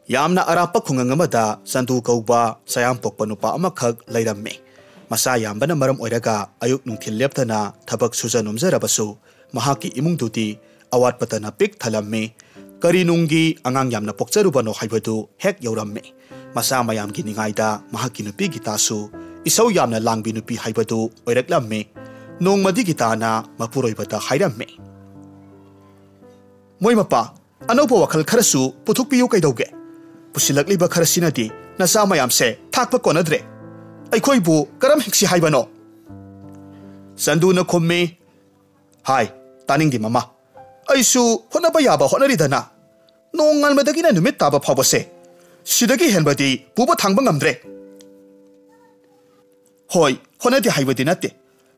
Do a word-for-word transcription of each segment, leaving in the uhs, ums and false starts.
ꯌꯥꯝꯅ ꯑꯔꯥꯞꯄ ꯈꯨꯡꯒꯪ ꯑꯃꯗ ꯆꯟꯗꯨ ꯀꯧꯕ ꯆꯌꯥꯝ ꯄꯣꯛꯄ ꯅꯨꯄꯥ ꯑꯃꯈꯛ ꯂꯩꯔꯝꯃꯤ꯫ ꯃꯆꯥ ꯌꯥꯝꯕꯅ ꯃꯔꯝ ꯑꯣꯏꯔꯒ ꯑꯌꯨꯛ ꯅꯨꯡꯊꯤꯜ ꯂꯦꯞꯇꯅ ꯊꯕꯛ ꯁꯨꯖ ꯅꯣꯝꯖꯔꯕꯁꯨ, ꯃꯍꯥꯛꯀꯤ ꯏꯃꯨꯡꯗꯨꯗꯤ ꯑꯋꯥꯠꯄꯇꯅ ꯄꯤꯛ ꯊꯜꯂꯝꯃꯤ꯫ ꯀꯔꯤ ꯅꯨꯡꯒꯤ ꯑꯉꯥꯡ ꯌꯥꯝꯅ ꯄꯣꯛꯆꯔꯨꯕꯅꯣ ꯍꯥꯏꯕꯗꯨ ꯍꯦꯛ ꯌꯧꯔꯝꯃꯤ꯫ ꯃꯆꯥ ꯃꯌꯥꯝꯒꯤ ꯅꯤꯡꯉꯥꯏꯗ ꯃꯍꯥꯛꯀꯤ ꯅꯨꯄꯤ ꯒꯤꯇꯥꯁꯨ ꯏꯁꯧ ꯌꯥꯝꯅ ꯂꯥꯡꯕꯤ ꯅꯨꯄꯤ ꯍꯥꯏꯕꯗꯨ ꯑꯣꯏꯔꯛꯂꯝꯃꯤ꯫ ꯅꯣꯡꯃꯗꯤ ꯒꯤꯇꯥꯅ ꯃꯄꯨꯔꯣꯏꯕꯗ ꯍꯥꯏꯔꯝꯃꯤ, "ꯃꯣꯏ ꯃꯄꯥ, ꯑꯅꯧꯕ ꯋꯥꯈꯜ ꯈꯔꯁꯨ ꯄꯨꯊꯣꯛꯄꯤꯌꯨ ꯀꯩꯗꯧꯒꯦ? ꯄꯨꯁꯤꯜꯂꯛꯂꯤꯕ ꯈꯔꯁꯤꯅꯗꯤ ꯅꯆꯥ ꯃꯌꯥꯝꯁꯦ ꯊꯥꯛꯄ ꯀꯣꯟꯅꯗ꯭ꯔꯦ꯫ ꯑꯩꯈꯣꯏꯕꯨ ꯀꯔꯝ ꯍꯤꯡꯁꯤ ꯍꯥꯏꯕꯅꯣ?" ꯆꯟꯗꯨꯅ ꯈꯨꯝꯃꯤ, "ꯍꯥꯏ, ꯇꯥꯅꯤꯡꯗꯦ ꯃꯃꯥ꯫ ꯑꯩꯁꯨ ꯍꯣꯠꯅꯕ ꯌꯥꯕ ꯍꯣꯠꯅꯔꯤꯗꯅ꯫ ꯅꯣꯡꯉꯥꯟꯕꯗꯒꯤꯅ ꯅꯨꯃꯤꯠ ꯇꯥꯕ ꯐꯥꯎꯕꯁꯦ ꯁꯤꯗꯒꯤ ꯍꯦꯟꯕꯗꯤ ꯄꯨꯕ ꯊꯥꯡꯕ ꯉꯝꯗ꯭ꯔꯦ꯫" "ꯍꯣꯏ, ꯍꯣꯠꯅꯗꯦ ꯍꯥꯏꯕꯗꯤ ꯅꯠꯇꯦ꯫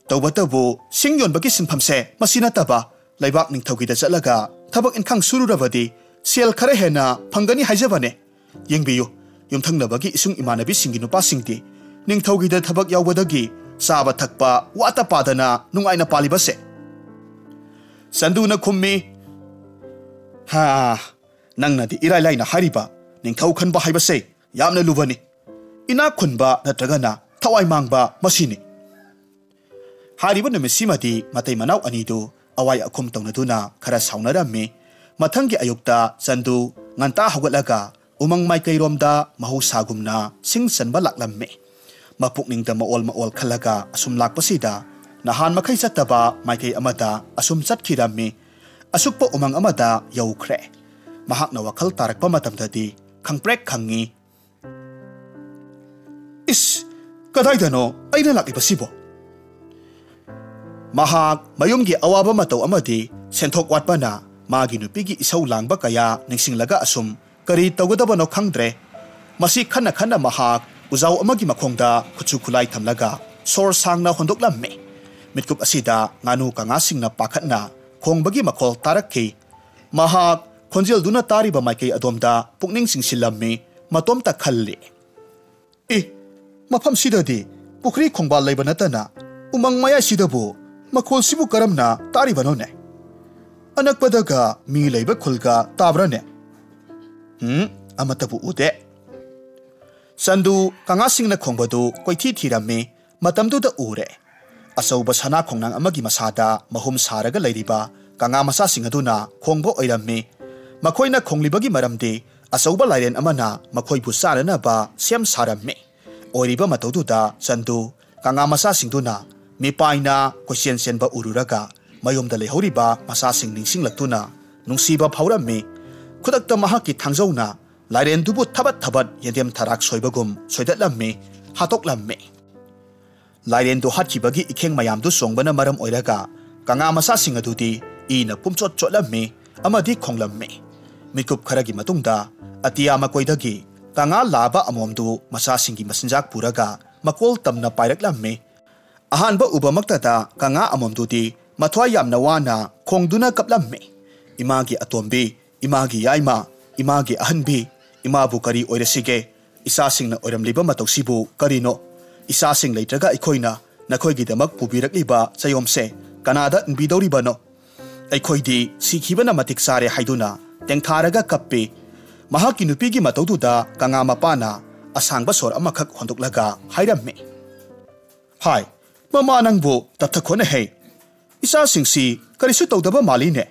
ꯇꯧꯕꯇꯕꯨ ꯁꯤꯡ ꯌꯣꯟꯕꯒꯤ ꯁꯤꯟꯐꯝꯁꯦ ꯃꯁꯤ ꯅꯠꯇꯕ ꯂꯩꯕꯥꯛ ꯅꯤꯡꯊꯧꯒꯤꯗ ꯆꯠꯂꯒ ꯊꯕꯛ ꯏꯟꯈꯥꯡ ꯁꯨꯔꯨꯔꯕꯗꯤ ꯁꯦꯜ ꯈꯔ ꯍꯦꯟꯅ ꯐꯪꯒꯅꯤ ꯍꯥꯏꯖꯕꯅꯦ꯫ ꯌꯦꯡꯕꯤꯌꯨ, ꯌꯨꯝꯊꯪꯅꯕꯒꯤ ꯏꯁꯨꯡ ꯏꯃꯥꯟꯅꯕꯤꯁꯤꯡꯒꯤ ꯅꯨꯄꯥꯁꯤꯡꯗꯤ ꯅꯤꯡꯊꯧꯒꯤꯗ ꯊꯕꯛ ꯌꯥꯎꯕꯗꯒꯤ ꯆꯥꯕ ꯊꯛꯄ ꯋꯥꯠꯇ ꯄꯥꯗꯅ ꯅꯨꯡꯉꯥꯏꯅ ꯄꯥꯜꯂꯤꯕꯁꯦ꯫" ꯆꯟꯗꯨꯅ ꯈꯨꯝꯃꯤ, "ꯍꯥ, ꯅꯪꯅꯗꯤ ꯏꯔꯥꯏ ꯂꯥꯏꯅ ꯍꯥꯏꯔꯤꯕ ꯅꯤꯡꯊꯧ ꯈꯟꯕ ꯍꯥꯏꯕꯁꯦ ꯌꯥꯝꯅ ꯂꯨꯕꯅꯤ꯫ ꯏꯅꯥꯛ ꯈꯨꯟꯕ ꯅꯠꯇ꯭ꯔꯒꯅ ꯊꯋꯥꯏ ꯃꯥꯡꯕ ꯃꯁꯤꯅꯤ꯫" ꯍꯥꯏꯔꯤꯕ ꯅꯨꯃꯤꯠꯁꯤꯃꯗꯤ ꯃꯇꯩ ꯃꯅꯥꯎ ꯑꯅꯤꯗꯨ ꯑꯋꯥꯏ ꯑꯈꯨꯝ ꯇꯧꯅꯗꯨꯅ ꯈꯔ ꯁꯥꯎꯅꯔꯝꯃꯤ꯫ ꯃꯊꯪꯒꯤ ꯑꯌꯨꯛꯇ ꯆꯟꯗꯨ ꯉꯟꯇꯥ ꯍꯧꯒꯠꯂꯒ ꯎꯃꯪ ꯃꯥꯏꯀꯩꯔꯣꯝꯗ ꯃꯍꯧꯁꯥꯒꯨꯝꯅ ꯁꯤꯡ ꯆꯟꯕ ꯂꯥꯛꯂꯝꯃꯤ꯫ ꯃꯄꯨꯛꯅꯤꯡꯗ ꯃꯑꯣꯜ ꯃꯑꯣꯜ ꯈꯜꯂꯒ ꯑꯁꯨꯝ ꯂꯥꯛꯄꯁꯤꯗ ꯅꯍꯥꯟ ꯃꯈꯩ ꯆꯠꯇꯕ ꯃꯥꯏꯀꯩ ꯑꯃꯗ ꯑꯁꯨꯝ ꯆꯠꯈꯤꯔꯝꯃꯤ꯫ ꯑꯁꯨꯛꯄ ꯎꯃꯪ ꯑꯃꯗ ꯌꯧꯈ꯭ꯔꯦ꯫ ꯃꯍꯥꯛꯅ ꯋꯥꯈꯜ ꯇꯥꯔꯛꯄ ꯃꯇꯝꯗꯗꯤ ꯈꯪꯄ꯭ꯔꯦꯛ ꯈꯪꯉꯤ꯫ "ꯏꯁ, ꯀꯗꯥꯏꯗꯅꯣ ꯑꯩꯅ ꯂꯥꯛꯂꯤꯕꯁꯤꯕꯣ?" ꯃꯍꯥꯛ ꯃꯌꯨꯝꯒꯤ ꯑꯋꯥꯕ ꯃꯇꯧ ꯑꯃꯗꯤ ꯁꯦꯟꯊꯣꯛ ꯋꯥꯠꯄꯅ ꯃꯥꯒꯤ ꯅꯨꯄꯤꯒꯤ ꯏꯁꯧ ꯂꯥꯡꯕ ꯀꯌꯥ ꯅꯤꯡꯁꯤꯡꯂꯒ ꯑꯁꯨꯝ ꯀꯔꯤ ꯇꯧꯒꯗꯕꯅꯣ ꯈꯪꯗ꯭ꯔꯦ꯫ ꯃꯁꯤ ꯈꯟꯅ ꯈꯟꯅ ꯃꯍꯥꯛ ꯎꯖꯥꯎ ꯑꯃꯒꯤ ꯃꯈꯣꯡꯗ ꯈꯨꯠꯁꯨ ꯈꯨꯠꯂꯥꯏ ꯊꯝꯂꯒ ꯁꯣꯔ ꯁꯥꯡꯅ ꯍꯣꯟꯗꯣꯛꯂꯝꯃꯤ꯫ ꯃꯤꯠꯀꯨꯞ ꯑꯁꯤꯗ ꯉꯥꯅꯨ ꯀꯥꯉꯥꯁꯤꯡꯅ ꯄꯥꯈꯠꯅ ꯈꯣꯡꯕꯒꯤ ꯃꯈꯣꯜ ꯇꯥꯔꯛꯈꯤ꯫ ꯃꯍꯥꯛ ꯈꯣꯟꯖꯦꯜꯗꯨꯅ ꯇꯥꯔꯤꯕ ꯃꯥꯏꯀꯩ ꯑꯗꯣꯝꯗ ꯄꯨꯛꯅꯤꯡ ꯆꯤꯡꯁꯤꯜꯂꯝꯃꯤ꯫ ꯃꯇꯣꯝꯇ ꯈꯜꯂꯤ, "ꯑꯦ, ꯃꯐꯝꯁꯤꯗꯗꯤ ꯄꯨꯈ꯭ꯔꯤ ꯈꯣꯡꯕꯥꯜ ꯂꯩꯕ ꯅꯠꯇꯅ ꯎꯃꯪ ꯃꯌꯥꯏꯁꯤꯗꯕꯨ ꯃꯈꯣꯜꯁꯤꯕꯨ ꯀꯔꯝꯅ ꯇꯥꯔꯤꯕꯅꯣꯅꯦ? ꯑꯅꯛꯄꯗꯒ ꯃꯤ ꯂꯩꯕ ꯈꯨꯜꯒ ꯇꯥꯕ꯭ꯔꯥꯅꯦ? ꯎꯝ, ꯑꯃꯠꯇꯕꯨ ꯎꯗꯦ꯫ ꯆꯟꯗꯨ ꯀꯪꯉꯥꯁꯤꯡꯅ ꯈꯣꯡꯕꯗꯨ ꯀꯣꯏꯊꯤ ꯊꯤꯔꯝꯃꯤ꯫ ꯃꯇꯝꯗꯨꯗ ꯎꯔꯦ꯫ ꯑꯆꯧꯕ ꯁꯅꯥ ꯈꯣꯡꯅꯥꯡ ꯑꯃꯒꯤ ꯃꯁꯥꯗ ꯃꯍꯨꯝ ꯁꯥꯔꯒ ꯂꯩꯔꯤꯕ ꯀꯪꯉꯥ ꯃꯆꯥꯁꯤꯡ ꯑꯗꯨꯅ ꯈꯣꯡꯕ ꯑꯣꯏꯔꯝꯃꯤ꯫ ꯃꯈꯣꯏꯅ ꯈꯣꯡꯂꯤꯕꯒꯤ ꯃꯔꯝꯗꯤ ꯑꯆꯧꯕ ꯂꯥꯏꯔꯦꯟ ꯑꯃꯅ ꯃꯈꯣꯏꯕꯨ ꯆꯥꯅꯅꯕ ꯁꯦꯝ ꯁꯥꯔꯝꯃꯤ꯫ ꯑꯣꯏꯔꯤꯕ ꯃꯇꯧꯗꯨꯗ ꯆꯟꯗꯨ ꯀꯪꯉꯥ ꯃꯆꯥꯁꯤꯡꯗꯨꯅ ꯃꯤꯄꯥꯏꯅ ꯀꯣꯏꯆꯦꯟ ꯆꯦꯟꯕ ꯎꯔꯨꯔꯒ ꯃꯌꯨꯝꯗ ꯂꯩꯍꯧꯔꯤꯕ ꯃꯆꯥꯁꯤꯡ ꯅꯤꯡꯁꯤꯡꯂꯛꯇꯨꯅ ꯅꯨꯡꯁꯤꯕ ꯐꯥꯎꯔꯝꯃꯤ꯫ ꯈꯨꯗꯛꯇ ꯃꯍꯥꯛꯀꯤ ꯊꯥꯡꯖꯧꯅ ꯂꯥꯏꯔꯦꯟꯗꯨꯕꯨ ꯊꯕꯠ ꯊꯕꯠ ꯌꯦꯟꯗꯦꯝ ꯊꯔꯥꯛ ꯁꯣꯏꯕꯒꯨꯝ ꯁꯣꯏꯗꯠꯂꯝꯃꯤ, ꯍꯥꯠꯇꯣꯛꯂꯝꯃꯤ꯫ ꯂꯥꯏꯔꯦꯟꯗꯨ ꯍꯥꯠꯈꯤꯕꯒꯤ ꯏꯈꯦꯡ ꯃꯌꯥꯝꯗꯨ ꯆꯣꯡꯕꯅ ꯃꯔꯝ ꯑꯣꯏꯔꯒ ꯀꯪꯉꯥ ꯃꯆꯥꯁꯤꯡ ꯑꯗꯨꯗꯤ ꯏꯅ ꯄꯨꯝꯆꯣꯠ ꯆꯣꯠꯂꯝꯃꯤ ꯑꯃꯗꯤ ꯈꯣꯡꯂꯝꯃꯤ꯫ ꯃꯤꯀꯨꯞ ꯈꯔꯒꯤ ꯃꯇꯨꯡꯗ ꯑꯇꯤꯌꯥ ꯃꯀꯣꯏꯗꯒꯤ ꯀꯪꯉꯥ ꯂꯥꯕ ꯑꯃꯣꯝꯗꯨ ꯃꯆꯥꯁꯤꯡꯒꯤ ꯃꯆꯤꯟꯖꯥꯛ ꯄꯨꯔꯒ ꯃꯀꯣꯜ ꯇꯝꯅ ꯄꯥꯏꯔꯛꯂꯝꯃꯤ꯫ ꯑꯍꯥꯟꯕ ꯎꯕꯃꯛꯇꯗ ꯀꯪꯉꯥ ꯑꯃꯣꯝꯗꯨꯗꯤ ꯃꯊ꯭ꯋꯥꯏ ꯌꯥꯝꯅ ꯋꯥꯅ ꯈꯣꯡꯗꯨꯅ ꯀꯞꯂꯝꯃꯤ꯫ "ꯏꯃꯥꯒꯤ ꯑꯇꯣꯝꯕꯤ, ꯏꯃꯥꯒꯤ ꯌꯥꯏꯃ, ꯏꯃꯥꯒꯤ ꯑꯍꯟꯕꯤ, ꯏꯃꯥꯕꯨ ꯀꯔꯤ ꯑꯣꯏꯔꯁꯤꯒꯦ? ꯏꯆꯥꯁꯤꯡꯅ ꯑꯣꯏꯔꯝꯂꯤꯕ ꯃꯇꯧꯁꯤꯕꯨ ꯀꯔꯤꯅꯣ? ꯏꯆꯥꯁꯤꯡ ꯂꯩꯇ꯭ꯔꯒ ꯑꯩꯈꯣꯏꯅ ꯅꯈꯣꯏꯒꯤꯗꯃꯛ ꯄꯨꯕꯤꯔꯛꯂꯤꯕ ꯆꯌꯣꯝꯁꯦ ꯀꯅꯥꯗ ꯏꯟꯕꯤꯗꯧꯔꯤꯕꯅꯣ? ꯑꯩꯈꯣꯏꯗꯤ ꯁꯤꯈꯤꯕꯅ ꯃꯇꯤꯛ ꯆꯥꯔꯦ" ꯍꯥꯏꯗꯨꯅ ꯇꯦꯡꯊꯥꯔꯒ ꯀꯞꯄꯤ꯫ ꯃꯍꯥꯛꯀꯤ ꯅꯨꯄꯤꯒꯤ ꯃꯇꯧꯗꯨꯗ ꯀꯪꯉꯥ ꯃꯄꯥꯅ ꯑꯁꯥꯡꯕ ꯁꯣꯔ ꯑꯃꯈꯛ ꯍꯣꯟꯗꯣꯛꯂꯒ ꯍꯥꯏꯔꯝꯃꯤ, "ꯍꯥꯏ, ꯃꯃꯥ ꯅꯪꯕꯨ ꯇꯞꯊꯈꯣꯅꯍꯦ꯫ ꯏꯆꯥꯁꯤꯡꯁꯤ ꯀꯔꯤꯁꯨ ꯇꯧꯗꯕ ꯃꯥꯜꯂꯤꯅꯦ꯫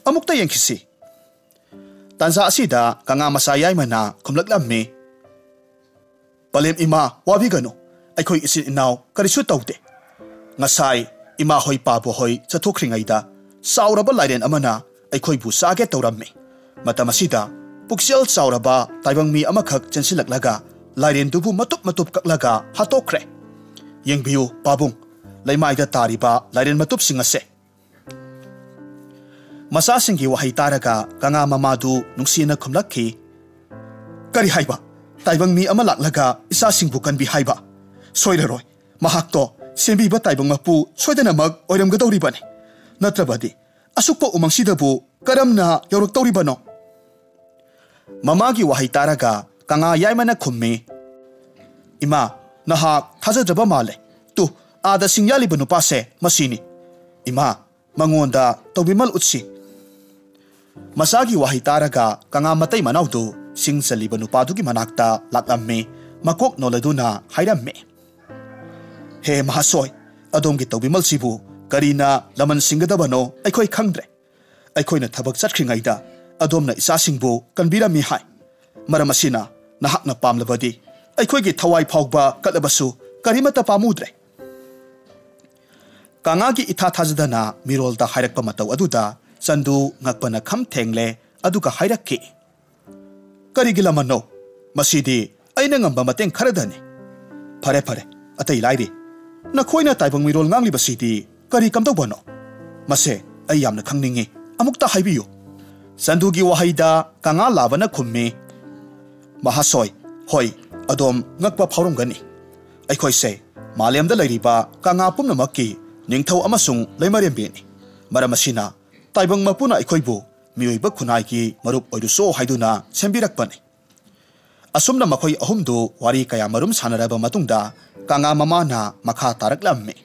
ꯑꯃꯨꯛꯇ ꯌꯦꯡꯈꯤꯁꯤ"꯫ ꯇꯥꯟꯖꯥ ꯑꯁꯤꯗ ꯀꯪꯉꯥ ꯃꯆꯥ ꯌꯥꯏꯃꯅ ꯈꯨꯝꯂꯛꯂꯝꯃꯤ, "ꯄꯂꯦꯝ ꯏꯃꯥ, ꯋꯥꯕꯤꯒꯅꯨ꯫ ꯑꯩꯈꯣꯏ ꯏꯆꯤꯟ ꯏꯅꯥꯎ ꯀꯔꯤꯁꯨ ꯇꯧꯗꯦ꯫ ꯉꯁꯥꯏ ꯏꯃꯥ ꯍꯣꯏ ꯄꯥꯕꯨ ꯍꯣꯏ ꯆꯠꯊꯣꯛꯈ꯭ꯔꯤꯉꯩꯗ ꯆꯥꯎꯔꯕ ꯂꯥꯏꯔꯦꯟ ꯑꯃꯅ ꯑꯩꯈꯣꯏꯕꯨ ꯆꯥꯒꯦ ꯇꯧꯔꯝꯃꯤ꯫ ꯃꯇꯝ ꯑꯁꯤꯗ ꯄꯨꯛꯆꯦꯜ ꯆꯥꯎꯔꯕ ꯇꯥꯏꯕꯪ ꯃꯤ ꯑꯃꯈꯛ ꯆꯦꯟꯁꯤꯜꯂꯛꯂꯒ ꯂꯥꯏꯔꯦꯟꯗꯨꯕꯨ ꯃꯇꯨꯞ ꯃꯇꯨꯞ ꯀꯛꯂꯒ ꯍꯥꯠꯇꯣꯛꯈ꯭ꯔꯦ꯫ ꯌꯦꯡꯕꯤꯌꯨ ꯄꯥꯕꯨꯡ, ꯂꯩꯃꯥꯏꯗ ꯇꯥꯔꯤꯕ ꯂꯥꯏꯔꯦꯟ ꯃꯇꯨꯞꯁꯤꯡ ꯑꯁꯦ"꯫ ꯃꯆꯥꯁꯤꯡꯒꯤ ꯋꯥꯍꯩ ꯇꯥꯔꯒ ꯀꯪꯉꯥ ꯃꯃꯥꯗꯨ ꯅꯨꯡꯁꯤꯅ ꯈꯨꯝꯂꯛꯈꯤ, "ꯀꯔꯤ ꯍꯥꯏꯕ? ꯇꯥꯏꯕꯪ ꯃꯤ ꯑꯃ ꯂꯥꯛꯂꯒ ꯏꯆꯥꯁꯤꯡꯕꯨ ꯀꯟꯕꯤ ꯍꯥꯏꯕ? ꯁꯣꯏꯔꯔꯣꯏ꯫ ꯃꯍꯥꯛꯇꯣ ꯁꯦꯝꯕꯤꯕ ꯇꯥꯏꯕꯪ ꯃꯄꯨ ꯁꯣꯏꯗꯅꯃꯛ ꯑꯣꯏꯔꯝꯒꯗꯧꯔꯤꯕꯅꯤ꯫ ꯅꯠꯇ꯭ꯔꯕꯗꯤ ꯑꯁꯨꯛꯄ ꯎꯃꯪꯁꯤꯗꯕꯨ ꯀꯔꯝꯅ ꯌꯧꯔꯛꯇꯧꯔꯤꯕꯅꯣ?" ꯃꯃꯥꯒꯤ ꯋꯥꯍꯩ ꯇꯥꯔꯒ ꯀꯪꯉꯥ ꯌꯥꯏꯃꯅ ꯈꯨꯝꯃꯤ, "ꯏꯃꯥ, ꯅꯍꯥꯛ ꯊꯥꯖꯗ꯭ꯔꯕ ꯃꯥꯜꯂꯦ꯫ ꯇꯨ, ꯑꯥꯗ ꯁꯤꯡ ꯌꯥꯜꯂꯤꯕ ꯅꯨꯄꯥꯁꯦ ꯃꯁꯤꯅꯤ꯫ ꯏꯃꯥ, ꯃꯉꯣꯟꯗ ꯇꯧꯕꯤꯃꯜ ꯎꯠꯁꯤ"꯫ ꯃꯆꯥꯒꯤ ꯋꯥꯍꯩ ꯇꯥꯔꯒ ꯀꯪꯉꯥ ꯃꯇꯩ ꯃꯅꯥꯎꯗꯨ ꯁꯤꯡ ꯆꯜꯂꯤꯕ ꯅꯨꯄꯥꯗꯨꯒꯤ ꯃꯅꯥꯛꯇ ꯂꯥꯛꯂꯝꯃꯤ꯫ ꯃꯀꯣꯛ ꯅꯣꯜꯂꯗꯨꯅ ꯍꯥꯏꯔꯝꯃꯤ, "ꯍꯦ ꯃꯍꯥꯁꯣꯏ, ꯑꯗꯣꯝꯒꯤ ꯇꯧꯕꯤꯃꯜꯁꯤꯕꯨ ꯀꯔꯤꯅ ꯂꯃꯟ ꯁꯤꯡꯒꯗꯕꯅꯣ ꯑꯩꯈꯣꯏ ꯈꯪꯗ꯭ꯔꯦ꯫ ꯑꯩꯈꯣꯏꯅ ꯊꯕꯛ ꯆꯠꯈ꯭ꯔꯤꯉꯩꯗ ꯑꯗꯣꯝꯅ ꯏꯆꯥꯁꯤꯡꯕꯨ ꯀꯟꯕꯤꯔꯝꯃꯤ ꯍꯥꯏ꯫ ꯃꯔꯝ ꯑꯁꯤꯅ ꯅꯍꯥꯛꯅ ꯄꯥꯝꯂꯕꯗꯤ ꯑꯩꯈꯣꯏꯒꯤ ꯊꯋꯥꯏ ꯐꯥꯎꯕ ꯀꯠꯂꯕꯁꯨ ꯀꯔꯤꯃꯠꯇ ꯄꯥꯝꯃꯨꯗ꯭ꯔꯦ"꯫ ꯀꯪꯉꯥꯒꯤ ꯏꯊꯥ ꯊꯥꯖꯗꯅ ꯃꯤꯔꯣꯜꯗ ꯍꯥꯏꯔꯛꯄ ꯃꯇꯧ ꯑꯗꯨꯗ ꯆꯟꯗꯨ ꯉꯛꯄꯅ ꯈꯝ ꯊꯦꯡꯂꯦ, ꯑꯗꯨꯒ ꯍꯥꯏꯔꯛꯈꯤ, "ꯀꯔꯤꯒꯤ ꯂꯃꯟꯅꯣ? ꯃꯁꯤꯗꯤ ꯑꯩꯅ ꯉꯝꯕ ꯃꯇꯦꯡ ꯈꯔꯗꯅꯤ"꯫ "ꯐꯔꯦ, ꯐꯔꯦ, ꯑꯇꯩ ꯂꯥꯏꯔꯤ꯫ ꯅꯈꯣꯏꯅ ꯇꯥꯏꯕꯪ ꯃꯤꯔꯣꯜ ꯉꯥꯡꯂꯤꯕꯁꯤꯗꯤ ꯀꯔꯤ ꯀꯝꯗꯧꯕꯅꯣ? ꯃꯁꯦ ꯑꯩ ꯌꯥꯝꯅ ꯈꯪꯅꯤꯡꯏ꯫ ꯑꯃꯨꯛꯇ ꯍꯥꯏꯕꯤꯌꯨ"꯫ ꯆꯟꯗꯨꯒꯤ ꯋꯥꯍꯩꯗ ꯀꯪꯉꯥ ꯂꯥꯕꯅ ꯈꯨꯝꯃꯤ, "ꯃꯍꯥꯁꯣꯏ, ꯍꯣꯏ, ꯑꯗꯣꯝ ꯉꯛꯄ ꯐꯥꯎꯔꯝꯒꯅꯤ꯫ ꯑꯩꯈꯣꯏꯁꯦ ꯃꯥꯂꯦꯝꯗ ꯂꯩꯔꯤꯕ ꯀꯪꯉꯥ ꯄꯨꯝꯅꯃꯛꯀꯤ ꯅꯤꯡꯊꯧ ꯑꯃꯁꯨꯡ ꯂꯩꯃꯔꯦꯝꯕꯤꯅꯤ꯫ ꯃꯔꯝ ꯑꯁꯤꯅ ꯇꯥꯏꯕꯪ ꯃꯄꯨꯅ ꯑꯩꯈꯣꯏꯕꯨ ꯃꯤꯑꯣꯏꯕ ꯈꯨꯟꯅꯥꯏꯒꯤ ꯃꯔꯨꯞ ꯑꯣꯏꯔꯨꯆꯣ ꯍꯥꯏꯗꯨꯅ ꯁꯦꯝꯕꯤꯔꯛꯄꯅꯤ"꯫ ꯑꯁꯨꯝꯅ ꯃꯈꯣꯏ ꯑꯍꯨꯝꯗꯨ ꯋꯥꯔꯤ ꯀꯌꯥꯃꯔꯨꯝ ꯁꯥꯟꯅꯔꯕ ꯃꯇꯨꯡꯗ ꯀꯪꯉꯥ ꯃꯃꯥꯅ ꯃꯈꯥ ꯇꯥꯔꯛꯂꯝꯃꯤ,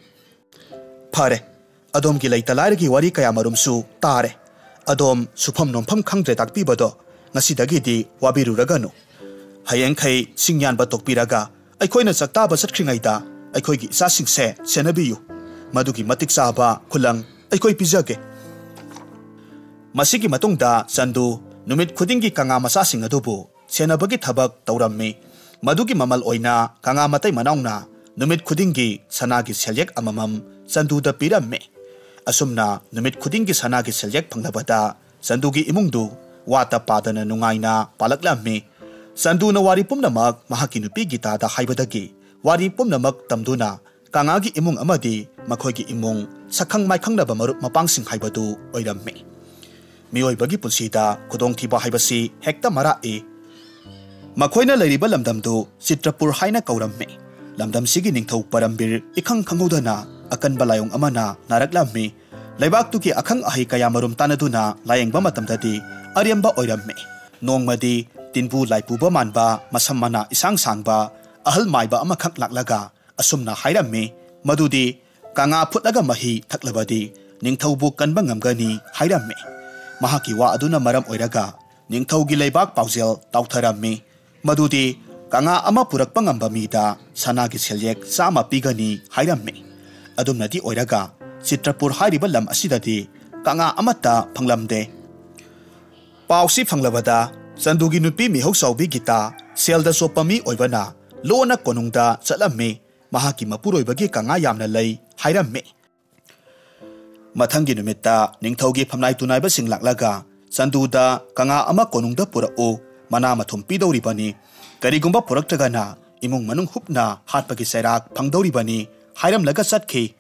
"ꯐꯔꯦ, ꯑꯗꯣꯝꯒꯤ ꯂꯩꯇ ꯂꯥꯏꯔꯒꯤ ꯋꯥꯔꯤ ꯀꯌꯥꯃꯔꯨꯝꯁꯨ ꯇꯥꯔꯦ꯫ ꯑꯗꯣꯝ ꯁꯨꯐꯝ ꯅꯣꯝꯐꯝ ꯈꯪꯗ꯭ꯔꯦ ꯇꯥꯛꯄꯤꯕꯗꯣ ꯉꯁꯤꯗꯒꯤꯗꯤ ꯋꯥꯕꯤꯔꯨꯔꯒꯅꯨ꯫ ꯍꯌꯦꯡꯈꯩ ꯁꯤꯡ ꯌꯥꯟꯕ ꯇꯣꯛꯄꯤꯔꯒ ꯑꯩꯈꯣꯏꯅ ꯆꯥꯛꯇꯥꯕ ꯆꯠꯈ꯭ꯔꯤꯉꯩꯗ ꯑꯩꯈꯣꯏꯒꯤ ꯏꯆꯥꯁꯤꯡꯁꯦ ꯁꯦꯟꯅꯕꯤꯌꯨ꯫ ꯃꯗꯨꯒꯤ ꯃꯇꯤꯛ ꯆꯥꯕ ꯈꯨꯂꯪ ꯑꯩꯈꯣꯏ ꯄꯤꯖꯒꯦ"꯫ ꯃꯁꯤꯒꯤ ꯃꯇꯨꯡꯗ ꯆꯟꯗꯨ ꯅꯨꯃꯤꯠ ꯈꯨꯗꯤꯡꯒꯤ ꯀꯪꯉꯥ ꯃꯆꯥꯁꯤꯡ ꯑꯗꯨꯕꯨ ꯁꯦꯟꯅꯕꯒꯤ ꯊꯕꯛ ꯇꯧꯔꯝꯃꯤ꯫ ꯃꯗꯨꯒꯤ ꯃꯃꯜ ꯑꯣꯏꯅ ꯀꯪꯉꯥ ꯃꯇꯩ ꯃꯅꯥꯎꯅ ꯅꯨꯃꯤꯠ ꯈꯨꯗꯤꯡꯒꯤ ꯁꯅꯥꯒꯤ ꯁꯦꯜꯌꯦꯛ ꯑꯃꯃꯝ ꯆꯟꯗꯨꯗ ꯄꯤꯔꯝꯃꯤ꯫ ꯑꯁꯨꯝꯅ ꯅꯨꯃꯤꯠ ꯈꯨꯗꯤꯡꯒꯤ ꯁꯅꯥꯒꯤ ꯁꯦꯜꯌꯦꯛ ꯐꯪꯂꯕꯗ ꯆꯟꯗꯨꯒꯤ ꯏꯃꯨꯡꯗꯨ ꯋꯥꯠꯇ ꯄꯥꯗꯅ ꯅꯨꯡꯉꯥꯏꯅ ꯄꯥꯜꯂꯛꯂꯝꯃꯤ꯫ ꯆꯟꯗꯨꯅ ꯋꯥꯔꯤ ꯄꯨꯝꯅꯃꯛ ꯃꯍꯥꯛꯀꯤ ꯅꯨꯄꯤ ꯒꯤꯇꯥꯗ ꯍꯥꯏꯕꯗꯒꯤ ꯋꯥꯔꯤ ꯄꯨꯝꯅꯃꯛ ꯇꯝꯗꯨꯅ ꯀꯪꯉꯥꯒꯤ ꯏꯃꯨꯡ ꯑꯃꯗꯤ ꯃꯈꯣꯏꯒꯤ ꯏꯃꯨꯡ ꯁꯛꯈꯪ ꯃꯥꯏꯈꯪꯅꯕ ꯃꯔꯨꯞ ꯃꯄꯥꯡꯁꯤꯡ ꯍꯥꯏꯕꯗꯨ ꯑꯣꯏꯔꯝꯃꯤ꯫ ꯃꯤꯑꯣꯏꯕꯒꯤ ꯄꯨꯟꯁꯤꯗ ꯈꯨꯗꯣꯡꯊꯤꯕ ꯍꯥꯏꯕꯁꯤ ꯍꯦꯛꯇ ꯃꯔꯥꯛꯏ꯫ ꯃꯈꯣꯏꯅ ꯂꯩꯔꯤꯕ ꯂꯝꯗꯝꯗꯨ ꯆꯤꯇ꯭ꯔꯄꯨꯔ ꯍꯥꯏꯅ ꯀꯧꯔꯝꯃꯤ꯫ ꯂꯝꯗꯝꯁꯤꯒꯤ ꯅꯤꯡꯊꯧ ꯄꯔꯝꯕꯤꯔ ꯏꯈꯪ ꯈꯪꯍꯧꯗꯅ ꯑꯀꯟꯕ ꯂꯥꯏꯑꯣꯡ ꯑꯃꯅ ꯅꯥꯔꯛꯂꯝꯃꯤ꯫ ꯂꯩꯕꯥꯛꯇꯨꯒꯤ ꯑꯈꯪ ꯑꯍꯩ ꯀꯌꯥꯃꯔꯨꯝ ꯇꯥꯟꯅꯗꯨꯅ ꯂꯥꯌꯦꯡꯕ ꯃꯇꯝꯗꯗꯤ ꯑꯔꯦꯝꯕ ꯑꯣꯏꯔꯝꯃꯤ꯫ ꯅꯣꯡꯃꯗꯤ ꯇꯤꯟꯕꯨ ꯂꯥꯏꯄꯨꯕ ꯃꯥꯟꯕ, ꯃꯁꯝ ꯃꯅꯥ ꯏꯁꯥꯡ ꯁꯥꯡꯕ ꯑꯍꯜ ꯃꯥꯏꯕ ꯑꯃꯈꯛ ꯂꯥꯛꯂꯒ ꯑꯁꯨꯝꯅ ꯍꯥꯏꯔꯝꯃꯤ, ꯃꯗꯨꯗꯤ ꯀꯪꯉꯥ ꯐꯨꯠꯂꯒ ꯃꯍꯤ ꯊꯛꯂꯕꯗꯤ ꯅꯤꯡꯊꯧꯕꯨ ꯀꯟꯕ ꯉꯝꯒꯅꯤ ꯍꯥꯏꯔꯝꯃꯤ꯫ ꯃꯍꯥꯛꯀꯤ ꯋꯥ ꯑꯗꯨꯅ ꯃꯔꯝ ꯑꯣꯏꯔꯒ ꯅꯤꯡꯊꯧꯒꯤ ꯂꯩꯕꯥꯛ ꯄꯥꯎꯖꯦꯜ ꯇꯥꯎꯊꯔꯝꯃꯤ꯫ ꯃꯗꯨꯗꯤ ꯀꯪꯂꯥ ꯑꯃ ꯄꯨꯔꯛꯄ ꯉꯝꯕ ꯃꯤꯗ ꯁꯅꯥꯒꯤ ꯁꯦꯜꯌꯦꯛ ꯆꯥꯝꯃ ꯄꯤꯒꯅꯤ ꯍꯥꯏꯔꯝꯃꯤ꯫ ꯑꯗꯨꯝꯅꯗꯤ ꯑꯣꯏꯔꯒ ꯆꯤꯇ꯭ꯔꯄꯨꯔ ꯍꯥꯏꯔꯤꯕ ꯂꯝ ꯑꯁꯤꯗꯗꯤ ꯀꯪꯂꯥ ꯑꯃꯠꯇ ꯐꯪꯂꯝꯗꯦ꯫ ꯄꯥꯎꯁꯤ ꯐꯪꯂꯕꯗ ꯆꯟꯗꯨꯒꯤ ꯅꯨꯄꯤ ꯃꯤꯍꯧ ꯆꯥꯎꯕꯤ ꯒꯤꯇꯥ ꯁꯦꯜꯗ ꯆꯣꯞꯄ ꯃꯤ ꯑꯣꯏꯕꯅ ꯂꯣꯟꯅ ꯀꯣꯅꯨꯡꯗ ꯆꯠꯂꯝꯃꯤ꯫ ꯃꯍꯥꯛꯀꯤ ꯃꯄꯨꯔꯣꯏꯕꯒꯤ ꯀꯪꯂꯥ ꯌꯥꯝꯅ ꯂꯩ ꯍꯥꯏꯔꯝꯃꯤ꯫ ꯃꯊꯪꯒꯤ ꯅꯨꯃꯤꯠꯇ ꯅꯤꯡꯊꯧꯒꯤ ꯐꯝꯅꯥꯏ ꯇꯨꯅꯥꯏꯕꯁꯤꯡ ꯂꯥꯛꯂꯒ ꯆꯟꯗꯨꯗ ꯀꯪꯂꯥ ꯑꯃ ꯀꯣꯅꯨꯡꯗ ꯄꯨꯔꯛꯎ, ꯃꯅꯥ ꯃꯊꯨꯝ ꯄꯤꯗꯧꯔꯤꯕꯅꯤ, ꯀꯔꯤꯒꯨꯝꯕ ꯄꯨꯔꯛꯇ꯭ꯔꯒꯅ ꯏꯃꯨꯡ ꯃꯅꯨꯡ ꯍꯨꯞꯅ ꯍꯥꯠꯄꯒꯤ ꯆꯩꯔꯥꯛ ꯐꯪꯗꯧꯔꯤꯕꯅꯤ ꯍꯥꯏꯔꯝꯂꯒ ꯆꯠꯈꯤ꯫